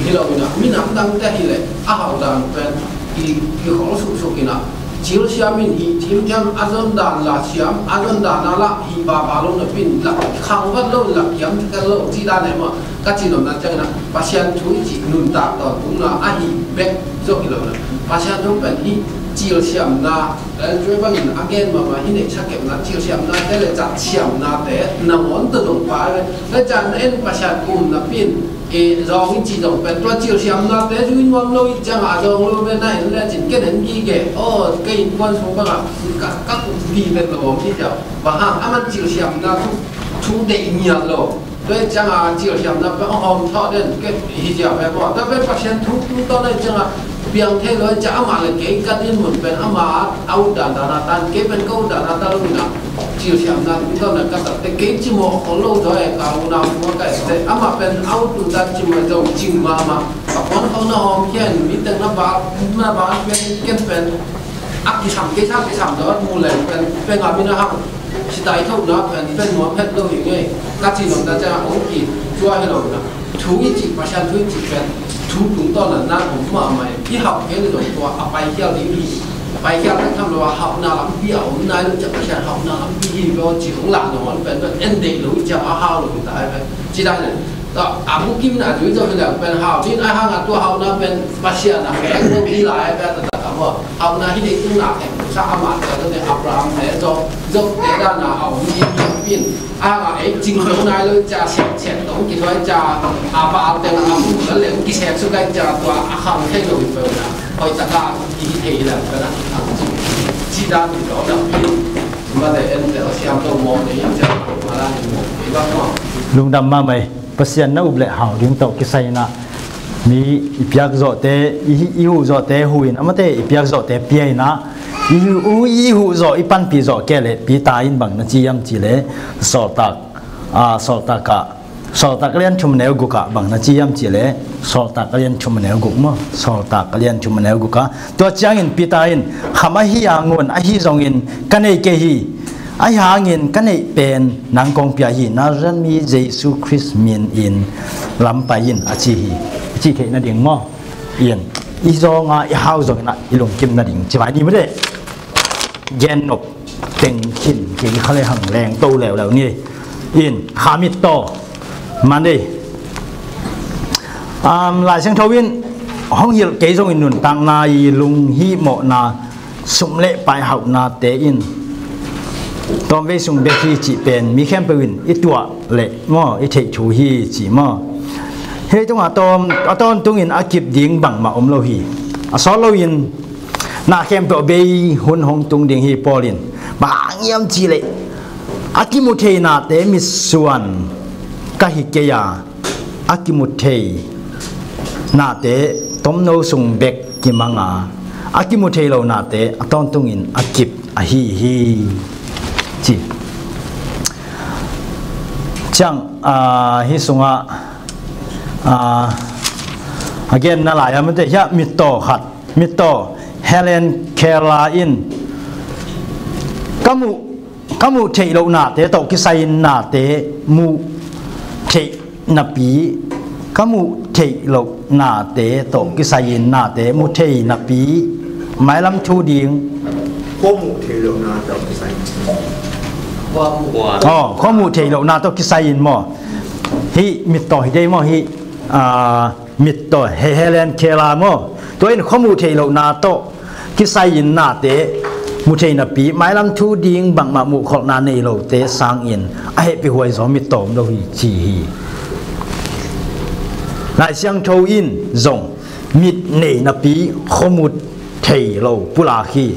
hi lo ina, minam dangte hi leh a hau dan pen i, i khol suksuk ina, cilsiam in hi, thimthiam a zon dan la siam, a zon dan a la hi baba lo na pin, la khang vat lo, la kiam tel lo ci dan e maw. Ka ci nopna ciang ina, Pasian thu i cih nuntak tawntungna a hi bek zong hi lo na, Pasian thu pen hi cilsiamna, eh, tua bangin a gen mahmah hi, neihsa kepna, cilsiamnate le catsiamnate nangawn tawh zong pha ve. Le can na en Pasian um napi in, eh, zawng i cih zong pen tua cilsiamnate zui nuam lo i ciang a zawng lo ve na en le cin ken en gige. Aw, kei innkuan sung bangah ka, ka kum pi vet lo om ci ciang. Bang hang a man cilsiamna thu, thu deih ngiat lo. Tua ciang a cilsiamna pen a hawm thawh den kei hi cia ve maw. Tua pen Pasian thu tungtawn a ciang a piang thei lo a ciang amah le kei ka din mun pen amah a ut dan dan a tan, kei pen ka ut dan a tan lo ina, cilsiamna tungtawn a ka tat te kei cimawh khol lo zaw e, ka unau sung a ka et te amah pen a ut dan cimawh zong cing mahmah. A puan khong na hawm khian mi teng na ba, na ba pen ken pen a kisam kei sam kisam zaw a mu leng pen pen a mi na hang. Sitai thona pen pen nuam het lo hi ngei. Ka ci nopna ciang a hong ki tua hi lo na. Thu i cih, Pasian thu i cih pen thu tungtawn na na om mahmah e. I hauh kei le zong tua a paikhial ding hi. Paikhial tak tham lo a hauhna lampi a om nai lo ciang Pasian hauhna lampi hi lo ci hong lah nong pen pen en deih lo ciang a hau lo ta ai pen. Ci dan ne. Tua a bukim na zui zo hi leng pen hau din a hang a tua hauhna pen Pasian a hong lo hi lai ai pen ta ta maw. Hauhna hi dei tung na khen sa amah tua ne Abraham ne zo zo te dan a hau ni pin. A nga ei cing lo nai lo ca siat siat tong ki thoi ca a ba teng a mu la le ki sek su kai ca tua a khang thei lo i pe na. Hoi ta ka i thei la ka na. Ci dan ni lo na pi. Ma le en te siam lo mo ne ca ma la ni mo. I ba mo. Lungdam mahmah e. Pasian na up le hau ding tawh kisai na. Mi i piak zawhte, i, i huh zawhte huh in, amate i piak zawhte pia in a, i huh, i huh zawh, i panpih zawh kei le Peter in bang na ci hiam cih le, Sawltak, a, Sawltak ah, Sawltak a lian thum neu guk ah bang na ci hiam cih le, Sawltak a lian thum neu guk maw, Sawltak a lian thum neu guk ah. Tua ciangin Peter in, kham ahi a ngun, ahi zongin ka nei kei hi, ahi hangin ka neih pen nang kong pia hi, Nazareth mi Jesu Khrist min in lam pai in a ci hi. A ci theih nading maw? In i zawng a i hau zongin ah i lungkim nading ci vai ni maw deh. Gen nop teng khin kei kha le hang leng to leuleu ni. In kha mittaw man ei. Um, Lai Siangtho in hong hilh kei zongin nuntakna i lunghihmawhna sum le pai hauhnate in tawmvei sung bek hi cih pen mi khempeuh in i tuah le maw, i theih thu hi ci maw. Hei tungah tawm, a tawntungin a kip ding bangmah om lo hi. A sawt loin na khempeuh a bei hun hong tung ding hi. Paul in bang hang hiam cih leh a kimu thei nate mitsuan ka hi kei a, a kimu thei nate tomno sung bek kimang a, a kimu thei lo nate a tawntungin a kip ahi hi ci. Ciang, a, hi sungah, a, a genna lai a mite hiah mittaw khat, mittaw Helen Keller in ka muh ka muh theih loh nate tawh kisai in nate muh theih napi, ka muh theih loh nate tawh kisai in nate muh theih napi mailam thu ding. Khuamuh theih loh na tawh kisai in. Aw, khuamuh theih loh na tawh kisai in maw? Hih mittaw hi dei maw hih, a, mittaw he Helen Keller maw? Tua in khuamuh theih loh na tawh kisai in nate muh theih napi mailam thu ding bangmah muhkholhna nei lote sangin a hehpih huai zaw mittaw om lo hi ci hi. Lai Siangtho in zong mit nei napi khuamuh thei lo pulak hi.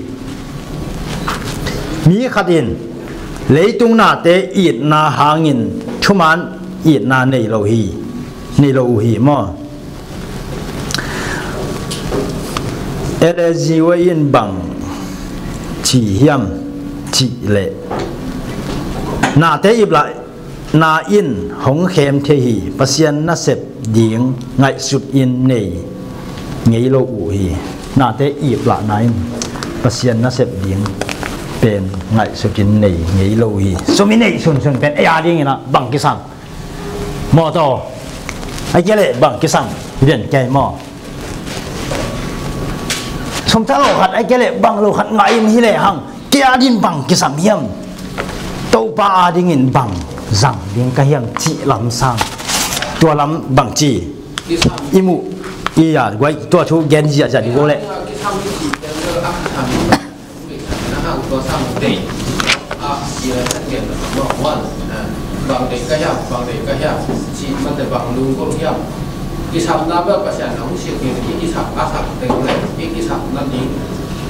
Mi khat in Leitung nate itna hangin thuman itna nei lo hi, nei lo uh hi maw? L A G Y in bang ci hiam cih leh, nate iplah na in hong khem thei hi. Pasian nasep ding ngaihsut in nei ngei lo uh hi. Nate iplahna in Pasian nasep ding pen ngaihsut in nei ngei lo uh hi. Sum i neih sunsun pen ei a dingin ah bang kisam? Mawtaw, a kia leh bang kisam? Rian kei maw? Sum tha lo khat a kia leh bang lo khat ngah in hi lehang, kei a din bang kisam hiam? Topa a dingin bang zang ding ka hiam cih lam sang. Tua lam bang ci i muh i ya guai tua thu gen ziahziah di go leh. Bang deih ka hiam, bang deih ka hiam, cih mate bang lunggulh hiam? Kisapna bel Pasian a hong siak hi, i kisap a sak teng le i kisapna ding,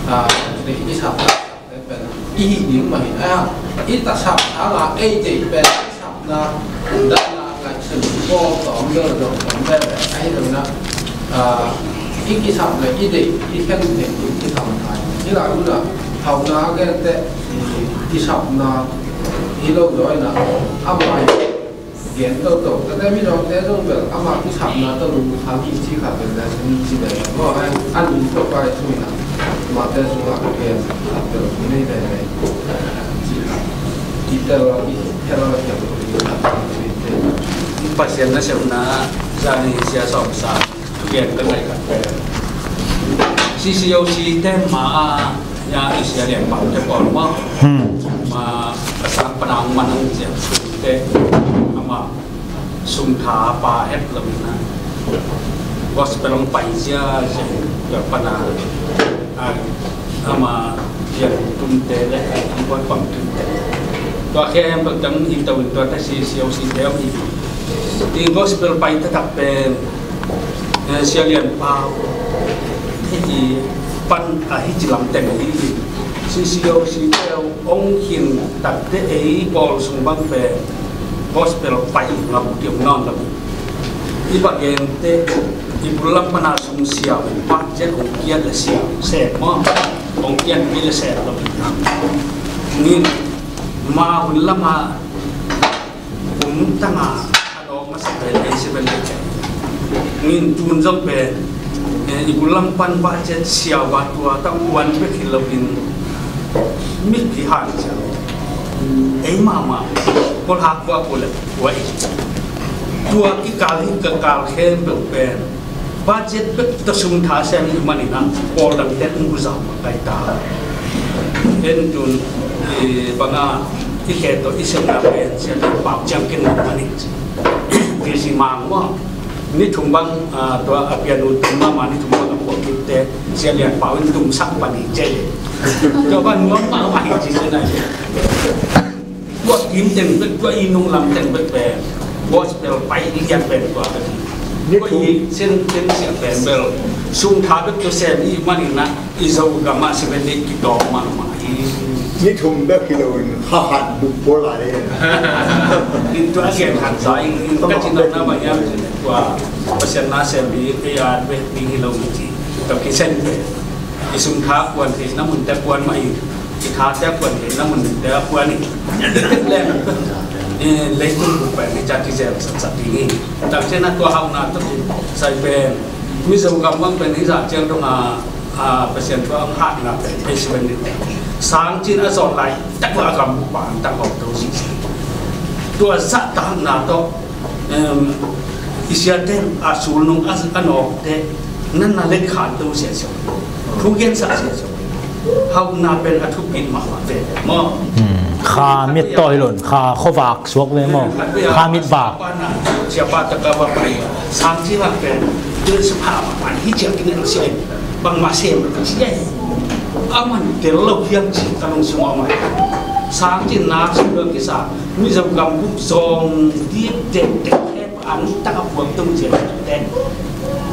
a, i kisapna sak teng pen i hih ding mah hi. A, i tasap hanga ei deih pen kisapna, dahna, ngaihsun bawl tawm bel, dong tawm bel ahi lo na. A, i kisap le i deih i khen theih ding kisap ngai. Hi lai un a, hauhna a gente, i, kisapna hi lo zaw in a, ama hi gen toto. Tate midawngte zong bel ama kisapna tawh lungkham hi ci khat bel le, sun ci bel le. Maw, an, an min tawh pai sung in a, amate sungah gen khat bel hi nei bel le, ci khat. I tel, i tel, i tel, i tel. Pasian nasepna, zani sia sawm sa. Thugen ka ngai khat pen, C C O C te ma a, ya, i sia lian pau te pawl maw. Hmm. Ma, ka sang pana hong man hong ziak te, ama sum tha pa het lo na. Gospel hong pai zia zia, ya pana, a, ama pian tumte le, a, i buat pang tumte. Tua khempeuh tang i tawh in tua ta C C O C te om i. I gospel pai taktak pen, eh, Sia Lian Pau i pan a hi ci lam teng hi. C C O C te om khin takte ei pawl sung bang pen gospel pai ngam diam nawn lam. I bak gen te i bul lam pana sum siau in pa ciat hong kiat le siau se maw. Hong kiat mi le se lo. Nin ma hun lama kum tanga a dawk masa pen ei seven day. Nin tun zong pen, eh, i bul lam pan pa ciat siau ba tua ta uan bek hi lo in mit ki han siau. Ei mama kol hak ba kol le wa i. Tua kikal hi ka kal khempeuh pen budget bek tawh sum tha sem i hih manin ah pawl dangte hong bu zau mah kai ta. En tun i banga i khe tawh i sepna pen sia tawh pau ciang ken mah manin ci. Kei si mang maw? Ni thum bang, ah, tua a pianu tum mahmah ni thum bang a puak kipte Sia Lian Pau in tumsak pan hi ci. Tua bang nuam mahmah hi ci sia nai. Tua kim teng bek, tua i nung lam teng bek pen gospel pai i lian pen tua bek. Tua i sen, sen siang pen bel sum tha bek tua sem i manin ah i Zogam ah Seven Day kitawng mahmah hi. Ni thum bek hi lo in kha khat buk pawl lai. In tua a gen khat za in, in ka cin na ma hiam cin tua Pasian na sem hi, kei a bek ding hi lo in ci. Tua kisen pen i sum tha kuan theihna munte kuan mah hi. I thate a puan theihna munte a puan hi. Lem, eh, leitung buk pen hi ciang kizel saksak ding hi. Takciang a tua hauhna tawh kisai pen Mizo gam bang pen hi zah ciang dong a, a, Pasian tua hong hatna pen ei seven day. Sang cin a zawh laitak a gam buk pa an tak hawk to sisi. Tua zahtakna tawh Em, i siate a sulnung a, a nawkte nan na let khan to siasia. Thu gensak siasia. Hauhna pen a thupit mahmah ve maw? Hmm. Kha mit tawi lon, kha khuavak suak ve maw? Kha mit vak. Siapa taka va pai. Sang ci vak pen. Tun sipha mahmah hi ciang kinen siai. Bangmah sem siai. A man tel lo hiam ci ka lungsim ah mah. Sang ci nak sung kisa. Mizo gam buk zong dip dek dek. An tak a puak tung cian te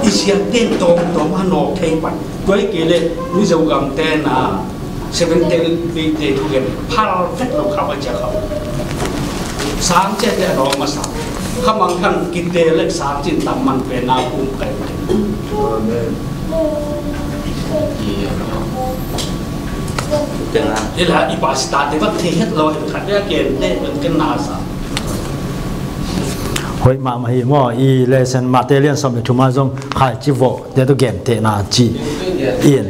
i siate tawmtawm a nawk thei pan. Tua hi kei le Mizo gam te na Seven Day, Eight Day thugen phal vek lo kha pai cia kha. Sang ciate a nawk masa. Kha mangthang kite le sang cin tam man pen na kum kai. Amen. Ila i pastor te bak thei het lo, khat dia ken te ken na sa. Hoih mahmah hi maw, i lesson Matthai lian sawm le thum ah zong khaici vawh te tu gen te na ci in.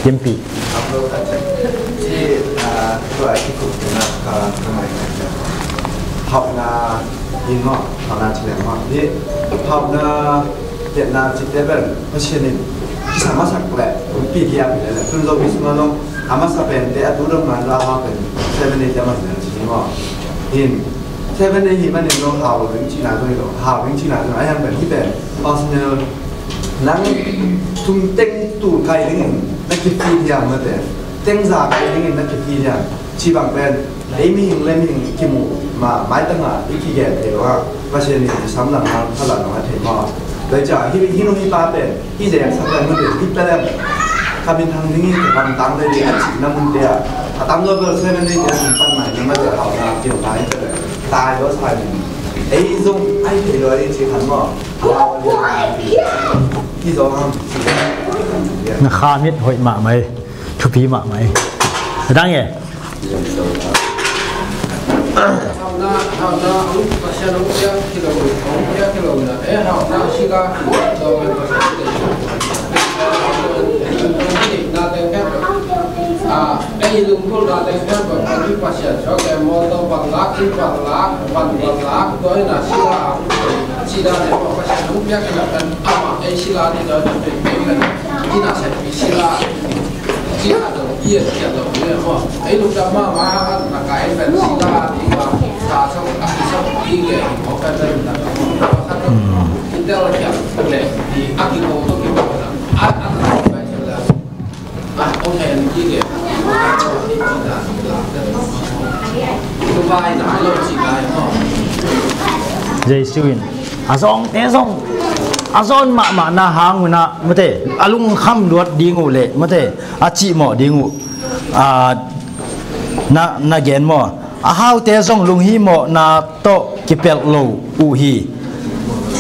Kimpi. Hauhna in maw, hauhna cileng maw. Ni hauhna, piatna cite pen Pasian in kisa masak le pi dia pi le tun zo pi suma long a masa pen te a tu dong man la ha pen seven eight a man na ci maw. In seven eight hi man in long hau ring cina dong lo, hau ring cina dong a yang pen hi pen personal nang tum teng tu kai ding in na ki fi dia ma te teng za kai ding in na ki fi dia ci bang pen ei mihing le mihing kimu ma maitanga i kigen thei lo a Pasian in i samlang hang phalang a thei maw. Doi ca hi hi nung hi pa pen hi zeng sak le mun hi pe le ka min thang ding i ka kam tang le a ci na mun te a a tam lo bel seven eight a sung pan mai na ma te hau na kiu na i pe le tai lo sai min ei zong ai thei lo i ci khan maw. Hi zong ham. Na kha mit hoih mahmah e. Thupi mahmah e. A dang e. Hauhna, hauhna, hong Pasian hong piak kilo, hong piak kilo na. Eh, hauhna sila, dong Pasian te. Na teng ken. Ah, eh, lungkul na teng ken, Pasian so ke motor ban lak, ban lak, ban, ban lak, doi na sila, sila ne Pasian hong piak kilo kan ama, eh, sila ni doi na pe pe kan. Ina sa pi sila. Jesu in a zawngte zong a zawn mahmah na hang unah mate a lungkham luat ding uh le mate a cihmawh ding uh, a, na, na gen maw? A haute zong lunghimawhna tawh kipelh lo uh hi.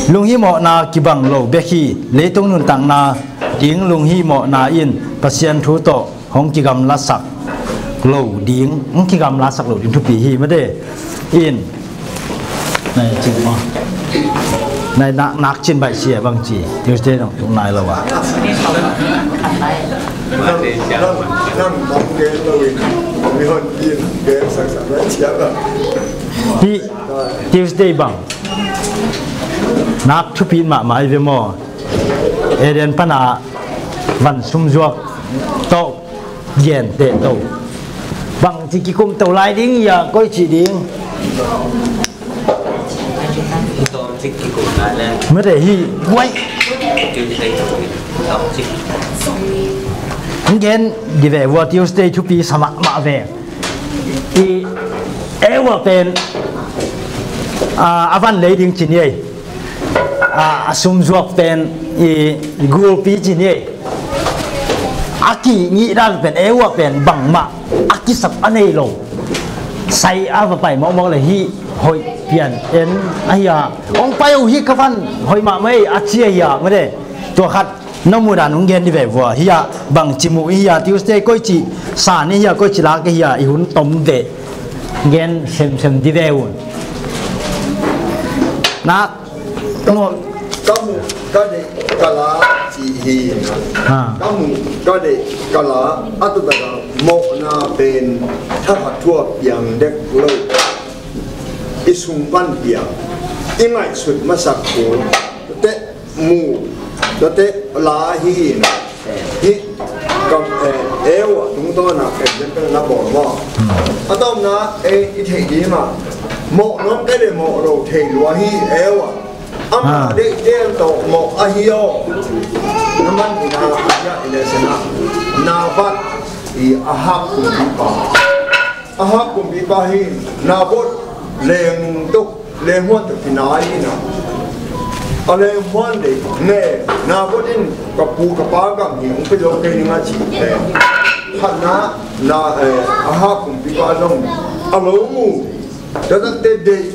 Lunghimawhna kibang lo bek hi. Leitung nuntakna ding lunghimawhna in Pasian thu tawh hong kigamlasak lo ding, hong kigamlasak lo ding thupi hi mate. In Nai cin maw? Nai nak, nak cin baih sia bang ci. Tuesday nong tung nai lo ah. Nang, nang, nang bang gen lo in. Mi hon kin gen sak sak baih sia bang. Hi Tuesday bang. Nak thupi mahmah i ve maw? Eden pana van sumzuak tawh Gen teh to. Bangci kikum to lai ding ia koi ci ding. Mete hi wai. Gen di ve ua Tuesday thupi sama ma ve. I ewa pen a van lei ding ci ni ei. A sumzuak pen i gulpi ci ni ei. A kingih dan pen ewa pen bangmah a kisap a nei lo. Sai a va pai mawkmawk le hi hoih pian en ahi a. Ong pai uh hi ka van hoih mahmah ei a ci ahi a mate. Tua khat na muh dan ong gen di ve vua hi a bangci muh i hi a Tuesday koici sa ni hi a koici lak i hi a i hun tom ve. Gen semsem di ve un. Nak Ka muh ka deih ka la cih hi. Ka muh ka deih ka la a tu bek a mawhna pen thakhat thu a piang dek lo. I sung pan piang i ngaihsut masak kul teh muh teh la hi. Hih kam, eh, eu a tungtawn a example na bawl maw? A tawpna, eh, i theih ding a mawh nuam kei le mawh lo thei lua hi eu a. Ama deih tel tawh mawh ahi aw. Na man i na a i leh sena na bat i a hak kumpipa. A hak kumpipa hi na bot leng tuk leng huan tuk kinai hi na. A leng huan deih ne, na bawt in ka pu ka pa gam hi, hong pe zo kei ning a cih te. Khatna, na, eh, a hak kumpipa zong a lo mu. Tua takte deih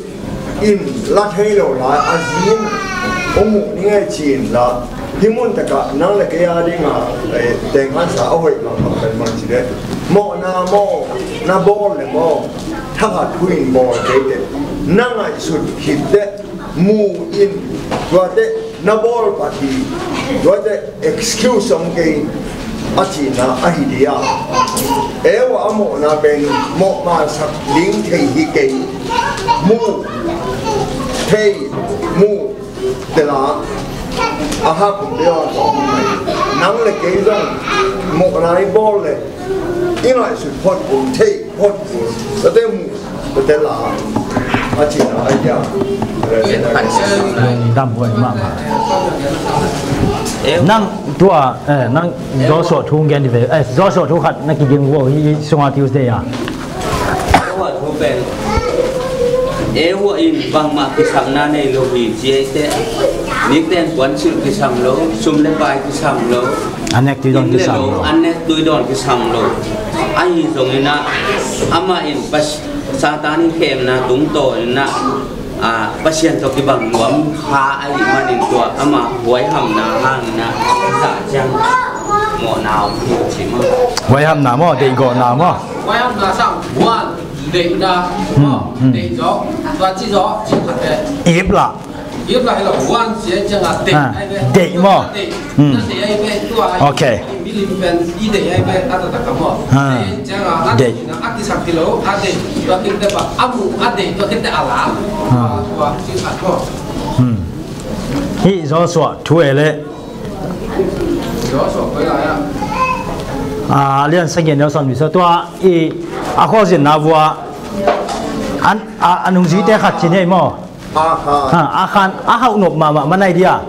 in la thei lo lai, a zi in hong mu ning ei ci-in la. Hih mun takah nang le kei a dingah, eh, tenghansa a hoih mahmah pen bang ci le. Mawhna maw, na bawl le maw, thakhat thu in bawl kei teh. Na ngaihsut khit teh. Mu in, tuate na bawl pah hi, tuate excuse om kei a cihna ahi dia. Eva a mawhna pen mawh masak ding thei hi kei. Mu thei, mu tela a hak kum dia. Nang le kei zong mawhna i bawl le i ngaihsut phot kum thei. Tate mu, tate la. A cihna a hia. Lungdam huai mahmah. Nang tua, eh, nang Joshua thu gen di ve. Eh, Joshua thu khat na kiging vo hi sunga Tuesday a. Joshua thu pen. Eva in bangmah kisakna nei lo hi ci ei teh. Nikten puansilh kisam lo, sum le pai kisam lo. An nek tui dawn kisam lo. An nek tui dawn kisam lo. Ahi zongin ah, amah in pas-, Satan in khemna tungtawn in ah, ah, Pasian tawh kibang nuam kha ahih manin tua ama huaihamna hangin ah, zah ciang mawhna om hi ci maw. Huaihamna maw, deihgawhna maw. Huaihamna sang huan deihna, hmm, hmm, deih zaw, tua ci zaw, ci khat te. Ip lah. Ip lah hi lo, huan sia ciang a deih, ah, ai ve. Deih maw? Deih. Hmm. Na deih ai ve, tua ai. Okay. Milim pen i deih ai ve, a taktak ka maw. Ah. Deih ciang a, a deih. Deih na a kisak hi lo, a deih. Tua khit teh ba, a mu, a deih, tua khit teh a la. Ah. Tua, tua ci khat maw. Hmm. Hih Joshua thu e le. Joshua koi lai a. Ah, lian sagih neu son mi so tua i a khualzinna vua. An, a, a nungzuite khat ci ni ei maw. Akhan. Ha, Akhan, a hauh nop mahmah man ai dia.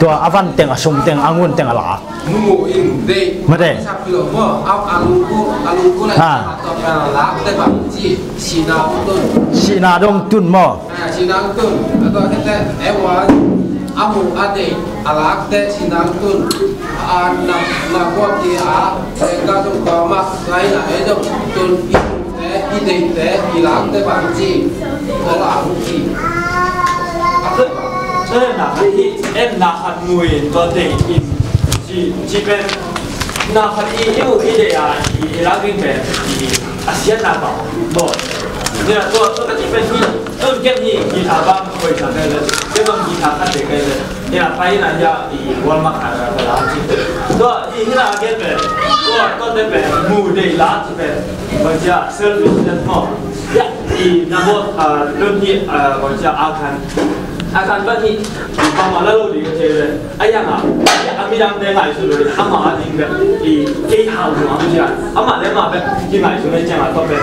Tua a van teng, a sum teng, a ngun teng a la. Mu in deih. Mate. Sap lo maw, a, a lungku, a lungku lai. Ha. Tua pen a lak te bang ci, sihna tun. Sihna dong tun maw. Ha, sihna tun. Tua khit teh, Eva, a mu a deih, a lak te sihna tun. A na, na kuat i a, e ka tung kuamah, lai na e dong tun i. Te, i deihte, i lakte bang ci, a la hong ci. A tua, tua na khat hi, en na khat mu in tua deih in ci, ci pen, na khat i, i mu i deih a, i, i lak ding pen, i, a siatna bang, bawl. Nia tua, tua ka ci pen hi, tun ken hi, guitar bang, koi sa kai le, ken bang guitar khat deih kai le. Ina pai ina ya i wal mak a ka la ci. Tua i hina a gen pen. Tua tua te pen mu dei la ci pen. Bang cia selfishness maw. Ya i na bo a lun hi a bang cia a kan. A kan bang hi. Bang ma la lo di ka ce le. A yang a. A mi dang te ngai su lo. A ma a ding pen. I kei hau lo a mi cia. A ma le ma pen. Ki ngai su le cia ma tua pen.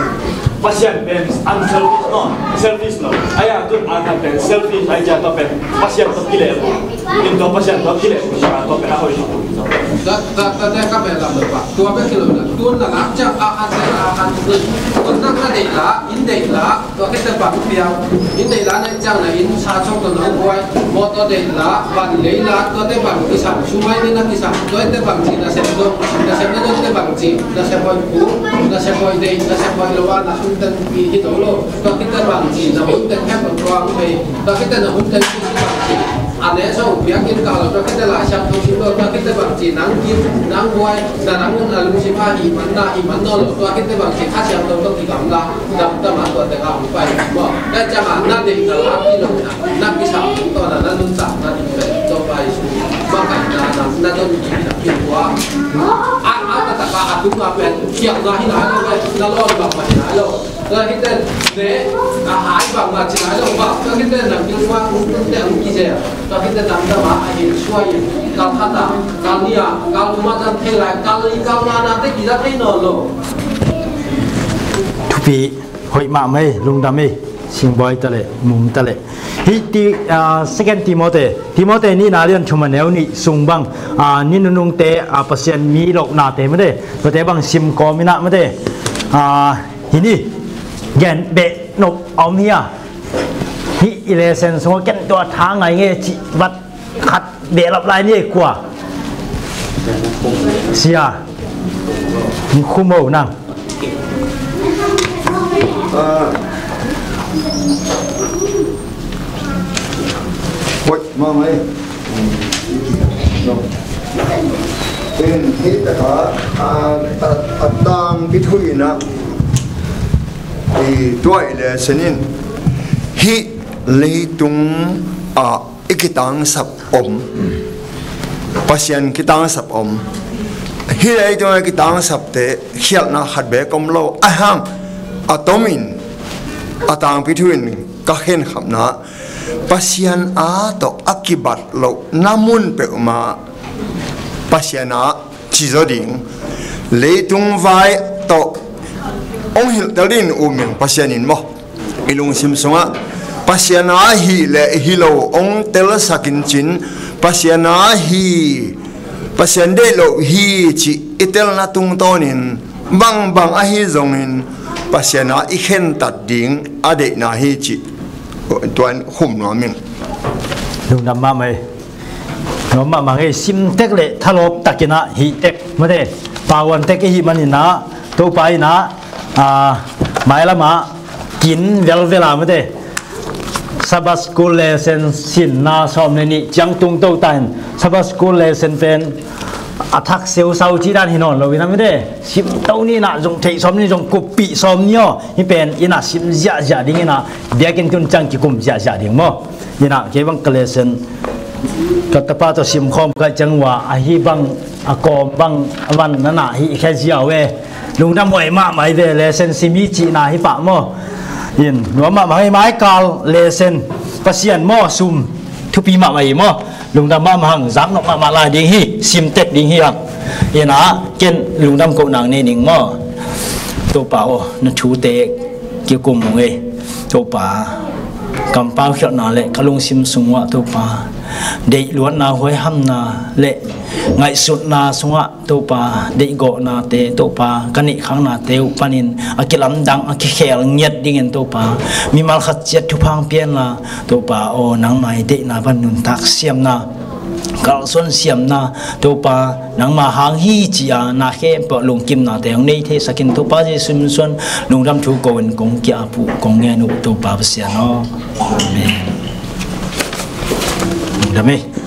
Pasian pen unselfish maw. Selfish lo. A yang tu a kan pen selfish a cia tua pen. Pasian tua ki le lo. In tua Pasian tua kileh, Pasian tua pen a hoih tua. Tua, tua, tua te ka bel lam tua. Tua bek hi lo na. Tun na lak ciang a han te a han te. Tun na ka deih la, in deih la, tua khit teh bang piang. In deih la na ciang na in sa sawng tawh na buai. Mawtaw deih la, van lei la, tua te bang kisam, sumai ni na kisam. Tua te bang ci na sem dong, na sem na dong te bang ci, na sem hoih pu, na sem hoih deih, na sem hoih lo a, na hun ten pi hi to lo. Tua khit teh bang ci, na hun ten hem bang tua hong pei. Tua khit teh na hun ten pi hi bang ci. A ne sawng piak in ka lo, tua khit teh Lai Siangtho sim lo, tua khit teh bang ci, nang gim, nang buai, na nang na lungsim a i man na, i man nawn lo, tua khit teh bang ci, Kha Siangtho tawh kigamla, gamta ma tua teng a hong pai maw. Tua ciang a na deih na lak hi lo na, na kisam tawh na, na nuntakna ding pen Topa Jesu makaihna na, na don ding na kin tua. A, a taktak a, a tung a pen, kiakna hi nai lo ve, na lawn bangmah hi nai lo. Tua khit teh ne, a hai bangmah ci nai lo bang. Tua khit teh nang kilfa kung tun teh hong kizel. Tua khit teh damdam a, a hin suai in. Kal khat a, kal nih a, kal thum a zang thei lai, kal li kal nga na te kiza thei nawn lo. Thupi hoih mahmah ei, lungdam ei, Singbuai ta leh, Mung ta leh. Hih ti, ah, Second Timothy, Timothy nihna lian thum a neu nih sung bang, ah, ni nunungte, ah, Pasian mi lohnate mate, tuate bang sim kawm inah mate, ah, hih ni, gen beh nop a om hi a. Hih i lesson sungah ken tua tha ngai nge cih vat Khat behlap lai ni ei kua. Sia. Khum o nang. Hoih mahmah ei. In hih takah a tangpi thu in ah i tuai le senin hih leitung ah i kitangsap om, Pasian kitangsap om. Hih leitung a kitangsapte khialhna khat beek om lo. Ahang a tomin a tangpi thu in ka khenkhapna Pasian a tawh a kibat loh na mun peuhmah Pasian a cizaw ding, leitung vai tawh hong hilhtel ding um in Pasian in maw, i lungsim sungah Pasian a hi le hi lo hong telsak in cin, Pasian a hi, Pasian deih lo hi cih i telna tungtawnin bangbang ahi zongin Pasian a i khentat ding a deihna hi cih tuan khum nuam ing. Lungdam mahmah ei. Nuam mahmah ngei, simtek le thalawp takin ah hihtek mate, pauantek i hih manin ah Topa in ah, a, mailam ah kin velvel a mate, Sabbath School lesson sinna sawm le nih ciang tungto ta in, Sabbath School lesson pen a thak seusau cih dan hi nawn lo in ah mate, simto ni in ah zong theih sawm ni, zong kuppih sawm ni aw, hih pen in ah sim ziahziah ding in ah biakinn tun ciang kikum ziahziah ding maw. Inah kei bang ka lesson ka tapa tawh simkhawm ka ciang uh a, ahi bang a kawm bang a van nanah hih khia ziau e. Lungdam huai mahmah hi ve, lesson sim hi cihna hi pah maw. In nuam mahmah hi, maikal lesson Pasian maw, sum thupi mahmah hi maw. Lungdam mahmah hang, zaknop mahmah lai ding hi, simtek ding hi hang. Inah ken lungdam koh nang nei ning maw. Topa aw, na thute kikum ung ei. Topa, kampau khialhna le ka lungsim sungah Topa, deihluatna, huaihamna le ngaihsutna sungah Topa, deihgawhnate Topa, ka neihkhaknate uh panin a kilamdang, a kikhel ngiat dingin Topa, mimal khat ciat thupha pianla Topa aw, nangmah i deihna pan nuntak siamna, kalsuan siamna, Topa, nangmah hang hi ci-a na khempeuh lungkimnate hong nei theisakin Topa Jesu min suan lungdam thu ko-in kong ki-ap uh, kong ngen uh Topa Pasian aw. Amen. Lungdam ei.